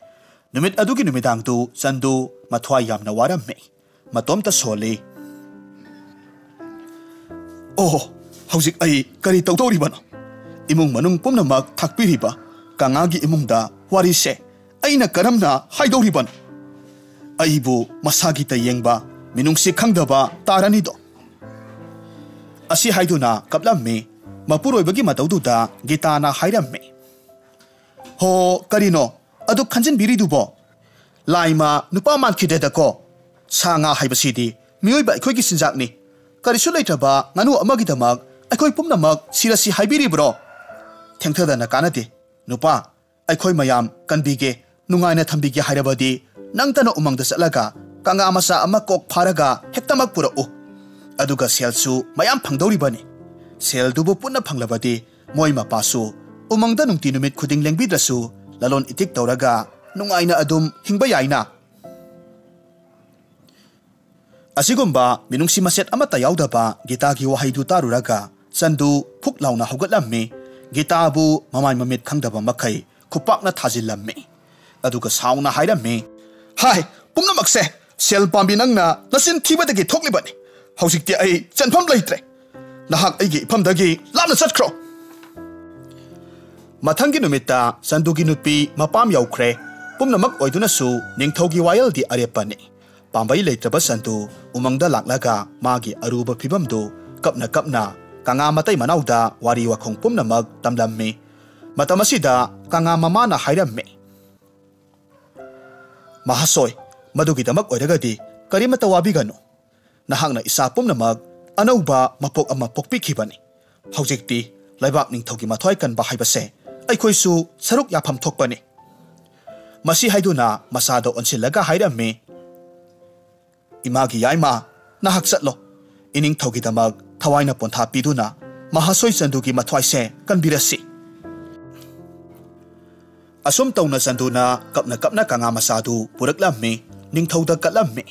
ꯅꯨꯃꯤꯠ ꯑꯗꯨꯒꯤ ꯅꯨꯃꯤꯗꯥꯡꯗꯨ ꯆꯟꯗꯨ ꯃꯊ꯭ꯋꯥꯏ ꯌꯥꯝꯅ ꯋꯥꯔꯝꯃꯤ꯫ ꯃꯇꯣꯝꯇ ꯁꯣꯜꯂꯤ꯫ "ꯑꯣ, ꯍꯧꯖꯤꯛ ꯑꯩ ꯀꯔꯤ ꯇꯧꯗꯧꯔꯤꯕꯅꯣ? ꯏꯃꯨꯡ ꯃꯅꯨꯡ ꯄꯨꯝꯅꯃꯛ ꯊꯥꯛꯄꯤꯔꯤꯕ ꯀꯪꯂꯥꯒꯤ ꯏꯃꯨꯡꯗ ꯋꯥꯔꯤꯁꯦ ꯑꯩꯅ ꯀꯔꯝꯅ ꯍꯥꯏꯗꯧꯔꯤꯕꯅꯣ? ꯑꯩꯕꯨ ꯃꯁꯥꯒꯤ ꯇꯌꯦꯡꯕ, ꯃꯤꯅꯨꯡꯁꯤ ꯈꯪꯗꯕ ꯇꯥꯔꯅꯤꯗꯣ?" ꯑꯁꯤ ꯍꯥꯏꯗꯨꯅ ꯀꯞꯂꯝꯃꯤ꯫ ꯃꯄꯨꯔꯣꯏꯕꯒꯤ ꯃꯇꯧꯗꯨꯗ ꯒꯤꯇꯥꯅ ꯍꯥꯏꯔꯝꯃꯤ, "ꯍꯣ, ꯀꯔꯤꯅꯣ ꯑꯗꯨꯛ ꯈꯟꯖꯤꯟꯕꯤꯔꯤꯗꯨꯕꯣ? ꯂꯥꯏꯃ ꯅꯨꯄꯥ ꯃꯥꯟꯈꯤꯗꯦꯗꯀꯣ꯫ ꯁꯥ ꯉꯥ ꯍꯥꯏꯕꯁꯤꯗꯤ ꯃꯤꯑꯣꯏꯕ ꯑꯩꯈꯣꯏꯒꯤ ꯆꯤꯟꯖꯥꯛꯅꯤ꯫ ꯀꯔꯤꯁꯨ ꯂꯩꯇ꯭ꯔꯕ ꯉꯥꯅꯨ ꯑꯃꯒꯤꯗꯃꯛ ꯑꯩꯈꯣꯏ ꯄꯨꯝꯅꯃꯛ ꯁꯤꯔꯁꯤ ꯍꯥꯏꯕꯤꯔꯤꯕ꯭ꯔꯣ? ꯊꯦꯡꯊꯗꯅ ꯀꯥꯟꯅꯗꯦ꯫ ꯅꯨꯄꯥ, ꯑꯩꯈꯣꯏ ꯃꯌꯥꯝ ꯀꯟꯕꯤꯒꯦ, ꯅꯨꯡꯉꯥꯏꯅ ꯊꯝꯕꯤꯒꯦ ꯍꯥꯏꯔꯕꯗꯤ ꯅꯪꯇꯅ ꯎꯃꯪꯗ ꯆꯠꯂꯒ ꯀꯪꯂꯥ ꯃꯆꯥ ꯑꯃ ꯀꯣꯛ ꯐꯥꯔꯒ ꯍꯦꯛꯇꯃꯛ ꯄꯨꯔꯛꯎ꯫ ꯑꯗꯨꯒ ꯁꯦꯜꯁꯨ ꯃꯌꯥꯝ ꯐꯪꯗꯧꯔꯤꯕꯅꯤ꯫ ꯁꯦꯜꯗꯨꯕꯨ ꯄꯨꯟꯅ ꯐꯪꯂꯕꯗꯤ ꯃꯣꯏ ꯃꯄꯥꯁꯨ ꯎꯃꯪꯗ ꯅꯨꯡꯇꯤ ꯅꯨꯃꯤꯠ ꯈꯨꯗꯤꯡ ꯂꯦꯡꯕꯤꯗ꯭ꯔꯁꯨ ꯂꯂꯣꯟ ꯏꯇꯤꯛ ꯇꯧꯔꯒ ꯅꯨꯡꯉꯥꯏꯅ ꯑꯗꯨꯝ ꯍꯤꯡꯕ ꯌꯥꯏꯅ꯫" ꯑꯁꯤꯒꯨꯝꯕ ꯃꯤꯅꯨꯡꯁꯤ ꯃꯆꯦꯠ ꯑꯃꯠꯇ ꯌꯥꯎꯗꯕ ꯒꯤꯇꯥꯒꯤ ꯋꯥꯍꯩꯗꯨ ꯇꯥꯔꯨꯔꯒ ꯆꯟꯗꯨ ꯐꯨꯛ ꯂꯥꯎꯅ ꯍꯧꯒꯠꯂꯝꯃꯤ꯫ ꯒꯤꯇꯥꯕꯨ ꯃꯃꯥꯏ ꯃꯃꯤꯠ ꯈꯪꯗꯕ ꯃꯈꯩ ꯈꯨꯄꯥꯛꯅ ꯊꯥꯖꯤꯜꯂꯝꯃꯤ꯫ ꯑꯗꯨꯒ ꯁꯥꯎꯅ ꯍꯥꯏꯔꯝꯃꯤ, "ꯍꯥꯏ, ꯄꯨꯝꯅꯃꯛꯁꯦ ꯁꯦꯜ ꯄꯥꯝꯕꯤ ꯅꯪꯅ ꯅꯆꯤꯟ ꯊꯤꯕꯗꯒꯤ ꯊꯣꯛꯂꯤꯕꯅꯤ꯫ ꯍꯧꯖꯤꯛꯇꯤ ꯑꯩ ꯆꯦꯟꯐꯝ ꯂꯩꯇ꯭ꯔꯦ꯫ ꯅꯍꯥꯛ ꯑꯩꯒꯤ ꯏꯐꯝꯗꯒꯤ ꯂꯥꯞꯅ ꯆꯠꯈ꯭ꯔꯣ꯫" ꯃꯊꯪꯒꯤ ꯅꯨꯃꯤꯠꯇ ꯆꯟꯗꯨꯒꯤ ꯅꯨꯄꯤ ꯃꯄꯥꯝ ꯌꯧꯈ꯭ꯔꯦ꯫ ꯄꯨꯝꯅꯃꯛ ꯑꯣꯏꯗꯨꯅꯁꯨ ꯅꯤꯡꯊꯧꯒꯤ ꯋꯥꯌꯦꯜꯗꯤ ꯑꯔꯦꯞꯄꯅꯤ꯫ ꯄꯥꯝꯕꯩ ꯂꯩꯇ꯭ꯔꯕ ꯆꯟꯗꯨ ꯎꯃꯪꯗ ꯂꯥꯛꯂꯒ ꯃꯥꯒꯤ ꯑꯔꯨꯕ ꯐꯤꯕꯝꯗꯨ ꯀꯞꯅ ꯀꯞꯅ ꯀꯪꯂꯥ ꯃꯇꯩ ꯃꯅꯥꯎꯗ ꯋꯥꯔꯤ ꯋꯥꯈꯣꯡ ꯄꯨꯝꯅꯃꯛ ꯇꯝꯂꯝꯃꯤ꯫ ꯃꯇꯝ ꯑꯁꯤꯗ ꯀꯪꯂꯥ ꯃꯃꯥꯅ ꯍꯥꯏꯔꯝꯃꯤ, "ꯃꯍꯥꯁꯣꯏ, ꯃꯗꯨꯒꯤꯗꯃꯛ ꯑꯣꯏꯔꯒꯗꯤ ꯀꯔꯤꯃꯠꯇ ꯋꯥꯕꯤꯒꯅꯨ꯫ ꯅꯍꯥꯛꯅ ꯏꯆꯥ ꯄꯨꯝꯅꯃꯛ ꯑꯅꯧꯕ ꯃꯄꯣꯛ ꯑꯃ ꯄꯣꯛꯄꯤꯈꯤꯕꯅꯤ꯫ ꯍꯧꯖꯤꯛꯇꯤ ꯂꯩꯕꯥꯛ ꯅꯤꯡꯊꯧꯒꯤ ꯃꯊ꯭ꯋꯥꯏ ꯀꯟꯕ ꯍꯥꯏꯕꯁꯦ ꯑꯩꯈꯣꯏꯁꯨ ꯁꯔꯨꯛ ꯌꯥꯐꯝ ꯊꯣꯛꯄꯅꯤ꯫ ꯃꯁꯤ ꯍꯥꯏꯗꯨꯅ ꯃꯆꯥꯗ ꯑꯣꯟꯁꯤꯜꯂꯒ ꯍꯥꯏꯔꯝꯃꯤ, "ꯏꯃꯥꯒꯤ ꯌꯥꯏꯃ, ꯅꯍꯥꯛ ꯆꯠꯂꯣ꯫ ꯏꯅꯤꯡꯊꯧꯒꯤꯗꯃꯛ ꯊꯋꯥꯏꯅ ꯄꯣꯟꯊꯥ ꯄꯤꯗꯨꯅ ꯃꯍꯥꯁꯣꯏ ꯆꯟꯗꯨꯒꯤ ꯃꯊ꯭ꯋꯥꯏꯁꯦ ꯀꯟꯕꯤꯔꯁꯤ꯫" ꯑꯁꯨꯝ ꯇꯧꯅ ꯆꯟꯗꯨꯅ ꯀꯞꯅ ꯀꯞꯅ ꯀꯪꯉꯥ ꯃꯆꯥꯗꯨ ꯄꯨꯔꯛꯂꯝꯃꯤ, ꯅꯤꯡꯊꯧꯗ ꯀꯠꯂꯝꯃꯤ꯫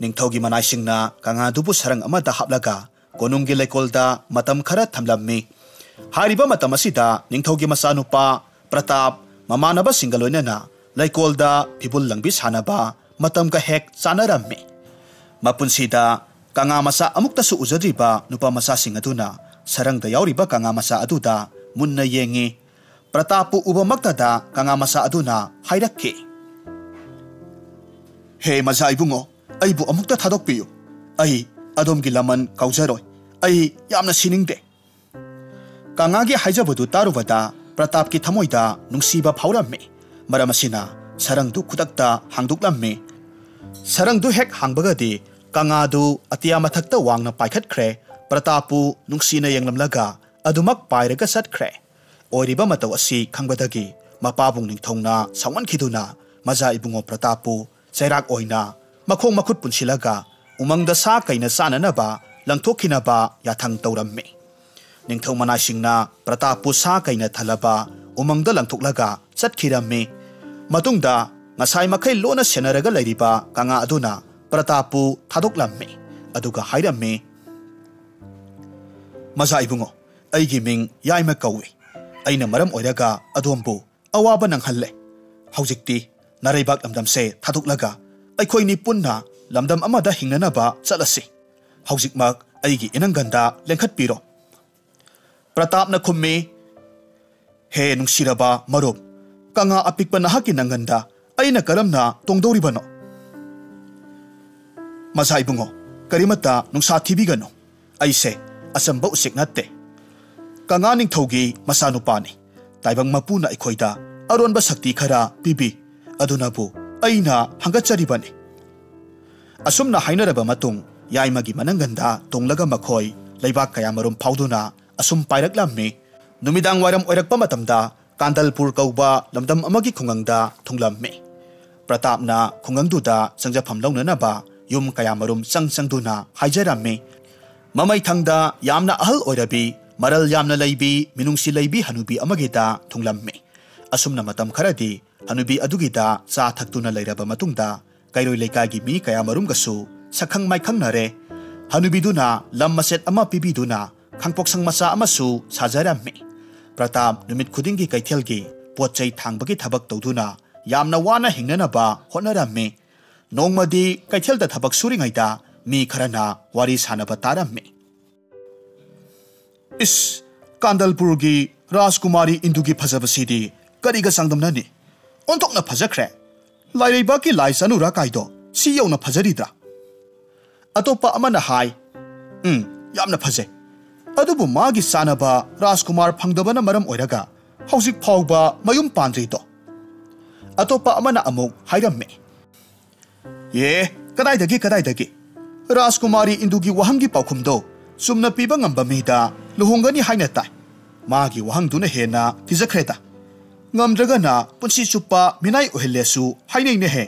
ꯅꯤꯡꯊꯧꯒꯤ ꯃꯅꯥꯏꯁꯤꯡꯅ ꯀꯪꯉꯥꯗꯨꯕꯨ ꯁꯔꯪ ꯑꯃꯗ ꯍꯥꯞꯂꯒ ꯀꯣꯅꯨꯡꯒꯤ ꯂꯩꯀꯣꯜꯗ ꯃꯇꯝ ꯈꯔ ꯊꯝꯂꯝꯃꯤ꯫ ꯍꯥꯏꯔꯤꯕ ꯃꯇꯝ ꯑꯁꯤꯗ ꯅꯤꯡꯊꯧꯒꯤ ꯃꯆꯥꯅꯨꯄꯥ ꯄ꯭ꯔꯇꯥꯞ ꯃꯃꯥꯟꯅꯕꯁꯤꯡꯒ ꯂꯣꯏꯅꯅ ꯂꯩꯀꯣꯜꯗ ꯐꯤꯕꯨꯜ ꯂꯪꯕꯤ ꯁꯥꯟꯅꯕ ꯃꯇꯝꯒ ꯍꯦꯛ ꯆꯥꯟꯅꯔꯝꯃꯤ꯫ ꯃꯄꯨꯟꯁꯤꯗ ꯀꯪꯉꯥ ꯃꯆꯥ ꯑꯃꯨꯛꯇꯁꯨ ꯎꯖꯗ꯭ꯔꯤꯕ ꯅꯨꯄꯥ ꯃꯆꯥꯁꯤꯡ ꯑꯗꯨꯅ ꯁꯔꯪꯗ ꯌꯥꯎꯔꯤꯕ ꯀꯪꯉꯥ ꯃꯆꯥ ꯑꯗꯨꯗ ꯃꯨꯟꯅ ꯌꯦꯡꯉꯤ꯫ ꯄ꯭ꯔꯇꯥꯞꯄꯨ ꯎꯕꯃꯛꯇꯗ ꯀꯪꯉꯥ ꯃꯆꯥ ꯑꯗꯨꯅ ꯍꯥꯏꯔꯛꯈꯤ, "ꯍꯦ ꯃꯖꯥ ꯏꯕꯨꯡꯉꯣ, ꯑꯩꯕꯨ ꯑꯃꯨꯛꯇ ꯊꯥꯗꯣꯛꯄꯤꯌꯨ꯫ ꯑꯩ ꯑꯗꯣꯝꯒꯤ ꯂꯃꯟ ꯀꯥꯎꯖꯔꯣꯏ꯫ ꯑꯩ ꯌꯥꯝꯅ ꯁꯤꯅꯤꯡꯗꯦ꯫" ꯀꯪꯉꯥꯒꯤ ꯍꯥꯏꯖꯕꯗꯨ ꯇꯥꯔꯨꯕꯗ ꯄ꯭ꯔꯇꯥꯞꯀꯤ ꯊꯃꯣꯏꯗ ꯅꯨꯡꯁꯤꯕ ꯐꯥꯎꯔꯝꯃꯤ꯫ ꯃꯔꯝ ꯑꯁꯤꯅ ꯁꯔꯪꯗꯨ ꯈꯨꯗꯛꯇ ꯍꯥꯡꯗꯣꯛꯂꯝꯃꯤ꯫ ꯁꯔꯪꯗꯨ ꯍꯦꯛ ꯍꯥꯡꯕꯒꯗꯤ ꯀꯪꯉꯥꯗꯨ ꯑꯇꯤꯌꯥ ꯃꯊꯛꯇ ꯋꯥꯡꯅ ꯄꯥꯏꯈꯠꯈ꯭ꯔꯦ꯫ ꯄ꯭ꯔꯇꯥꯞꯄꯨ ꯅꯨꯡꯁꯤꯅ ꯌꯦꯡꯂꯝꯂꯒ ꯑꯗꯨꯃꯛ ꯄꯥꯏꯔꯒ ꯆꯠꯈ꯭ꯔꯦ꯫ ꯑꯣꯏꯔꯤꯕ ꯃꯇꯧ ꯑꯁꯤ ꯈꯪꯕꯗꯒꯤ ꯃꯄꯥꯕꯨꯡ ꯅꯤꯡꯊꯧꯅ ꯁꯥꯎꯃꯟꯈꯤꯗꯨꯅ ꯃꯖꯥ ꯏꯕꯨꯡꯉꯣ ꯄ꯭ꯔꯇꯥꯞꯄꯨ ꯆꯩꯔꯥꯛ ꯑꯣꯏꯅ ꯃꯈꯣꯡ ꯃꯈꯨꯠ ꯄꯨꯟꯁꯤꯜꯂꯒ ꯎꯃꯪꯗ ꯁꯥ ꯀꯩꯅ ꯆꯥꯅꯅꯕ ꯂꯪꯊꯣꯛꯈꯤꯅꯕ ꯌꯥꯊꯪ ꯇꯧꯔꯝꯃꯤ꯫ ꯅꯤꯡꯊꯧ ꯃꯅꯥꯏꯁꯤꯡꯅ ꯄ꯭ꯔꯇꯥꯞꯄꯨ ꯁꯥ ꯀꯩꯅ ꯊꯜꯂꯕ ꯎꯃꯪꯗ ꯂꯪꯊꯣꯛꯂꯒ ꯆꯠꯈꯤꯔꯝꯃꯤ꯫ ꯃꯇꯨꯡꯗ ꯉꯁꯥꯏ ꯃꯈꯩ ꯂꯣꯟꯅ ꯁꯦꯟꯅꯔꯒ ꯂꯩꯔꯤꯕ ꯀꯪꯉꯥ ꯑꯗꯨꯅ ꯄ꯭ꯔꯇꯥꯞꯄꯨ ꯊꯥꯗꯣꯛꯂꯝꯃꯤ꯫ ꯑꯗꯨꯒ ꯍꯥꯏꯔꯝꯃꯤ, "ꯃꯖꯥ ꯏꯕꯨꯡꯉꯣ, ꯑꯩꯒꯤ ꯃꯤꯡ ꯌꯥꯏꯃ ꯀꯧꯏ꯫ ꯑꯩꯅ ꯃꯔꯝ ꯑꯣꯏꯔꯒ ꯑꯗꯣꯝꯕꯨ ꯑꯋꯥꯕ ꯅꯪꯍꯜꯂꯦ꯫ ꯍꯧꯖꯤꯛꯇꯤ ꯅꯥꯔꯩꯕꯥꯛ ꯂꯝꯗꯝꯁꯦ ꯊꯥꯗꯣꯛꯂꯒ ꯑꯩꯈꯣꯏꯅꯤ ꯄꯨꯟꯅ ꯂꯝꯗꯝ ꯑꯃꯗ ꯍꯤꯡꯅꯅꯕ ꯆꯠꯂꯁꯤ꯫ ꯍꯧꯖꯤꯛꯃꯛ ꯑꯩꯒꯤ ꯏꯅꯪꯒꯟꯗ ꯂꯦꯡꯈꯠꯄꯤꯔꯣ꯫" ꯄ꯭ꯔꯇꯥꯞꯅ ꯈꯨꯝꯃꯤ, "ꯍꯦ ꯅꯨꯡꯁꯤꯔꯕ ꯃꯔꯨꯞ, ꯀꯪꯉꯥ ꯑꯄꯤꯛꯄ ꯅꯍꯥꯛꯀꯤ ꯅꯪꯒꯟꯗ ꯑꯩꯅ ꯀꯔꯝꯅ ꯇꯣꯡꯗꯧꯔꯤꯕꯅꯣ?" "ꯃꯖꯥ ꯏꯕꯨꯡꯉꯣ, ꯀꯔꯤꯃꯠꯇ ꯅꯨꯡꯁꯥ ꯊꯤꯕꯤꯒꯅꯨ꯫ ꯑꯩꯁꯦ ꯑꯆꯝꯕ ꯎꯆꯦꯛ ꯅꯠꯇꯦ꯫ ꯀꯪꯉꯥ ꯅꯤꯡꯊꯧꯒꯤ ꯃꯆꯥꯅꯨꯄꯥꯅꯤ꯫ ꯇꯥꯏꯕꯪ ꯃꯄꯨꯅ ꯑꯩꯈꯣꯏꯗ ꯑꯔꯣꯟꯕ ꯁꯛꯇꯤ ꯈꯔ ꯄꯤꯕꯤ꯫ ꯑꯗꯨꯅꯕꯨ ꯑꯩꯅ ꯍꯪꯒꯠꯆꯔꯤꯕꯅꯤ꯫" ꯑꯁꯨꯝꯅ ꯍꯥꯏꯅꯔꯕ ꯃꯇꯨꯡ, ꯌꯥꯏꯃꯒꯤ ꯃꯅꯪꯒꯟꯗ ꯇꯣꯡꯂꯒ ꯃꯈꯣꯏ ꯂꯩꯕꯥꯛ ꯀꯌꯥꯃꯔꯨꯝ ꯐꯥꯎꯗꯨꯅ ꯑꯁꯨꯝ ꯄꯥꯏꯔꯛꯂꯝꯃꯤ꯫ ꯅꯨꯃꯤꯗꯥꯡ ꯋꯥꯏꯔꯝ ꯑꯣꯏꯔꯛꯄ ꯃꯇꯝꯗ ꯀꯥꯟꯗꯜꯄꯨꯔ ꯀꯧꯕ ꯂꯝꯗꯝ ꯑꯃꯒꯤ ꯈꯨꯡꯒꯪꯗ ꯊꯨꯡꯂꯝꯃꯤ꯫ ꯄ꯭ꯔꯇꯥꯞꯅ ꯈꯨꯡꯒꯪꯗꯨꯗ ꯆꯪꯖꯐꯝ ꯂꯧꯅꯅꯕ ꯌꯨꯝ ꯀꯌꯥꯃꯔꯨꯝ ꯆꯪ ꯆꯪꯗꯨꯅ ꯍꯥꯏꯖꯔꯝꯃꯤ꯫ ꯃꯃꯩꯊꯪꯗ ꯌꯥꯝꯅ ꯑꯍꯜ ꯑꯣꯏꯔꯕꯤ, ꯃꯔꯜ ꯌꯥꯝꯅ ꯂꯩꯕꯤ, ꯃꯤꯅꯨꯡꯁꯤ ꯂꯩꯕꯤ ꯍꯅꯨꯕꯤ ꯑꯃꯒꯤꯗ ꯊꯨꯡꯂꯝꯃꯤ꯫ ꯑꯁꯨꯝꯅ ꯃꯇꯝ ꯈꯔꯗꯤ ꯍꯅꯨꯕꯤ ꯑꯗꯨꯒꯤꯗ ꯆꯥ ꯊꯛꯇꯨꯅ ꯂꯩꯔꯕ ꯃꯇꯨꯡꯗ ꯀꯩꯔꯣꯏ ꯂꯩꯀꯥꯏꯒꯤ ꯃꯤ ꯀꯌꯥꯃꯔꯨꯝꯒꯁꯨ ꯁꯛꯈꯪ ꯃꯥꯏꯈꯪꯅꯔꯦ꯫ ꯍꯅꯨꯕꯤꯗꯨꯅ ꯂꯝ ꯃꯆꯦꯠ ꯑꯃ ꯄꯤꯕꯤꯗꯨꯅ ꯈꯥꯡꯄꯣꯛꯁꯪ ꯃꯆꯥ ꯑꯃꯁꯨ ꯁꯥꯖꯔꯝꯃꯤ꯫ ꯄ꯭ꯔꯇꯥꯞ ꯅꯨꯃꯤꯠ ꯈꯨꯗꯤꯡꯒꯤ ꯀꯩꯊꯦꯜꯒꯤ ꯄꯣꯠ ꯆꯩ ꯊꯥꯡꯕꯒꯤ ꯊꯕꯛ ꯇꯧꯗꯨꯅ ꯌꯥꯝꯅ ꯋꯥꯅ ꯍꯤꯡꯅꯅꯕ ꯍꯣꯠꯅꯔꯝꯃꯤ꯫ ꯅꯣꯡꯃꯗꯤ ꯀꯩꯊꯦꯜꯗ ꯊꯕꯛ ꯁꯨꯔꯤꯉꯩꯗ ꯃꯤ ꯈꯔꯅ ꯋꯥꯔꯤ ꯁꯥꯟꯅꯕ ꯇꯥꯔꯝꯃꯤ꯫ "ꯏꯁ, ꯀꯥꯟꯗꯜꯄꯨꯔꯒꯤ ꯔꯥꯖꯀꯨꯃꯥꯔꯤ ꯏꯟꯗꯨꯒꯤ ꯐꯖꯕꯁꯤꯗꯤ ꯀꯔꯤꯒ ꯆꯥꯡꯗꯝꯅꯅꯤ? ꯑꯣꯟꯊꯣꯛꯅ ꯐꯖꯈ꯭ꯔꯦ꯫ ꯂꯥꯏꯔꯩꯕꯥꯛꯀꯤ ꯂꯥꯏ ꯆꯅꯨꯔꯥ ꯀꯥꯏꯗꯣ ꯁꯤ ꯌꯧꯅ ꯐꯖꯔꯤꯗ꯭ꯔꯥ?" ꯑꯇꯣꯞꯄ ꯑꯃꯅ ꯍꯥꯏ, "ꯎꯝ, ꯌꯥꯝꯅ ꯐꯖꯩ꯫ ꯑꯗꯨꯕꯨ ꯃꯥꯒꯤ ꯆꯥꯅꯕ ꯔꯥꯖꯀꯨꯃꯥꯔ ꯐꯪꯗꯕꯅ ꯃꯔꯝ ꯑꯣꯏꯔꯒ ꯍꯧꯖꯤꯛ ꯐꯥꯎꯕ ꯃꯌꯨꯝ ꯄꯥꯟꯗ꯭ꯔꯤꯗꯣ?" ꯑꯇꯣꯞꯄ ꯑꯃꯅ ꯑꯃꯨꯛ ꯍꯥꯏꯔꯝꯃꯤ, "ꯑꯦ, ꯀꯗꯥꯏꯗꯒꯤ, ꯀꯗꯥꯏꯗꯒꯤ? ꯔꯥꯖꯀꯨꯃꯥꯔꯤ ꯏꯟꯗꯨꯒꯤ ꯋꯥꯍꯪꯒꯤ ꯄꯥꯎꯈꯨꯝꯗꯣ ꯆꯨꯝꯅ ꯄꯤꯕ ꯉꯝꯕ ꯃꯤꯗ ꯂꯨꯍꯣꯡꯒꯅꯤ ꯍꯥꯏꯅ ꯇꯥꯏ꯫ ꯃꯥꯒꯤ ꯋꯥꯍꯪꯗꯨꯅ ꯍꯦꯟꯅ ꯊꯤꯖꯈ꯭ꯔꯦꯗ꯫ ꯉꯝꯗ꯭ꯔꯒꯅ ꯄꯨꯟꯁꯤ ꯆꯨꯞꯄ ꯃꯤꯅꯥꯏ ꯑꯣꯏꯍꯜꯂꯦꯁꯨ ꯍꯥꯏꯅꯩꯅꯦꯍꯦ꯫"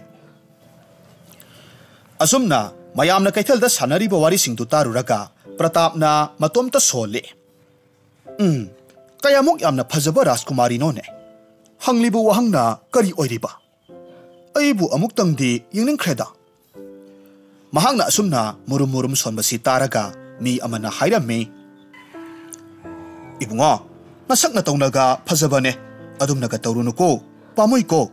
ꯑꯁꯨꯝꯅ ꯃꯌꯥꯝꯅ ꯀꯩꯊꯦꯜꯗ ꯁꯥꯟꯅꯔꯤꯕ ꯋꯥꯔꯤꯁꯤꯡꯗꯨ ꯇꯥꯔꯨꯔꯒ ꯄ꯭ꯔꯇꯥꯞꯅ ꯃꯇꯣꯝꯇ ꯁꯣꯜꯂꯤ꯫ "ꯎꯝ, ꯀꯌꯥꯃꯨꯛ ꯌꯥꯝꯅ ꯐꯖꯕ ꯔꯥꯖꯀꯨꯃꯥꯔꯤꯅꯣꯅꯦ꯫ ꯍꯪꯂꯤꯕ ꯋꯥꯍꯪꯅ ꯀꯔꯤ ꯑꯣꯏꯔꯤꯕ? ꯑꯩꯕꯨ ꯑꯃꯨꯛꯇꯪꯗꯤ ꯌꯦꯡꯅꯤꯡꯈ꯭ꯔꯦꯗ꯫" ꯃꯍꯥꯛꯅ ꯑꯁꯨꯝꯅ ꯃꯨꯔꯨꯝ ꯃꯨꯔꯨꯝ ꯁꯣꯟꯕꯁꯤ ꯇꯥꯔꯒ ꯃꯤ ꯑꯃꯅ ꯍꯥꯏꯔꯝꯃꯤ, "ꯏꯕꯨꯡꯉꯣ, ꯅꯁꯛ ꯅꯇꯧꯅꯒ ꯐꯖꯕꯅꯦ, ꯑꯗꯨꯝꯅꯒ ꯇꯧꯔꯨꯅꯨꯀꯣ, ꯄꯥꯝꯃꯨꯏꯀꯣ꯫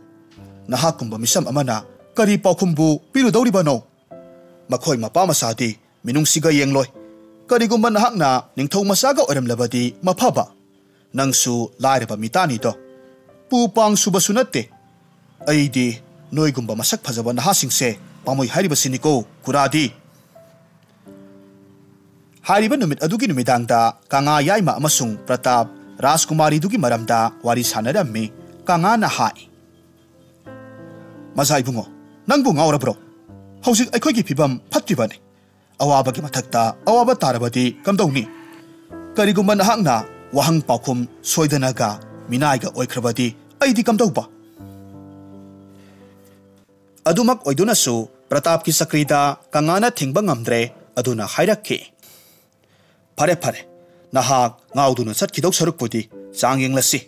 ꯅꯍꯥꯛꯀꯨꯝꯕ ꯃꯤꯁꯝ ꯑꯃꯅ ꯀꯔꯤ ꯄꯥꯎꯈꯨꯝꯕꯨ ꯄꯤꯔꯨꯗꯧꯔꯤꯕꯅꯣ? ꯃꯈꯣꯏ ꯃꯄꯥ ꯃꯆꯥꯗꯤ ꯃꯤꯅꯨꯡꯁꯤꯒ ꯌꯦꯡꯂꯣꯏ꯫ ꯀꯔꯤꯒꯨꯝꯕ ꯅꯍꯥꯛꯅ ꯅꯤꯡꯊꯧ ꯃꯆꯥꯒ ꯑꯣꯏꯔꯝꯂꯕꯗꯤ ꯃꯐꯕ꯫ ꯅꯪꯁꯨ ꯂꯥꯏꯔꯕ ꯃꯤꯇꯥꯅꯤꯗꯣ꯫ ꯄꯨ ꯄꯥꯡ ꯁꯨꯕꯁꯨ ꯅꯠꯇꯦ꯫ ꯑꯩꯗꯤ ꯅꯣꯏꯒꯨꯝꯕ ꯃꯁꯛ ꯐꯖꯕ ꯅꯍꯥꯁꯤꯡꯁꯦ ꯄꯥꯝꯃꯣꯏ ꯍꯥꯏꯔꯤꯕꯁꯤꯅꯤꯀꯣ, ꯀꯨꯔꯥꯗꯤ꯫" ꯍꯥꯏꯔꯤꯕ ꯅꯨꯃꯤꯠ ꯑꯗꯨꯒꯤ ꯅꯨꯃꯤꯗꯥꯡꯗ ꯀꯉꯥ ꯌꯥꯏꯃ ꯑꯃꯁꯨꯡ ꯄ꯭ꯔꯇꯥꯞ ꯔꯥꯖꯀꯨꯃꯥꯔꯤꯗꯨꯒꯤ ꯃꯔꯝꯗ ꯋꯥꯔꯤ ꯁꯥꯟꯅꯔꯝꯃꯤ꯫ ꯀꯉꯥꯅ ꯍꯥꯏ, "ꯃꯖꯥ ꯏꯕꯨꯡꯉꯣ, ꯅꯪꯕꯨ ꯉꯥꯎꯔꯕ꯭ꯔꯣ? ꯍꯧꯖꯤꯛ ꯑꯩꯈꯣꯏꯒꯤ ꯐꯤꯕꯝ ꯐꯠꯇ꯭ꯔꯤꯕꯅꯤ꯫ ꯑꯋꯥꯕꯒꯤ ꯃꯊꯛꯇ ꯑꯋꯥꯕ ꯇꯥꯔꯕꯗꯤ ꯀꯝꯗꯧꯅꯤ? ꯀꯔꯤꯒꯨꯝꯕ ꯅꯍꯥꯛꯅ ꯋꯥꯍꯪ ꯄꯥꯎꯈꯨꯝ ꯁꯣꯏꯗꯅꯒ ꯃꯤꯅꯥꯏꯒ ꯑꯣꯏꯈ꯭ꯔꯕꯗꯤ ꯑꯩꯗꯤ ꯀꯝꯗꯧꯕ? ꯑꯗꯨꯃꯛ ꯑꯣꯏꯗꯨꯅꯁꯨ ꯄ꯭ꯔꯇꯥꯞꯀꯤ ꯆꯀ꯭ꯔꯤꯗ ꯀꯪꯉꯥꯅ ꯊꯤꯡꯕ ꯉꯝꯗ꯭ꯔꯦ꯫ ꯑꯗꯨꯅ ꯍꯥꯏꯔꯛꯈꯤ, "ꯐꯔꯦ, ꯐꯔꯦ, ꯅꯍꯥꯛ ꯉꯥꯎꯗꯨꯅ ꯆꯠꯈꯤꯗꯧ ꯁꯔꯨꯛꯄꯨꯗꯤ ꯆꯥꯡ ꯌꯦꯡꯂꯁꯤ꯫"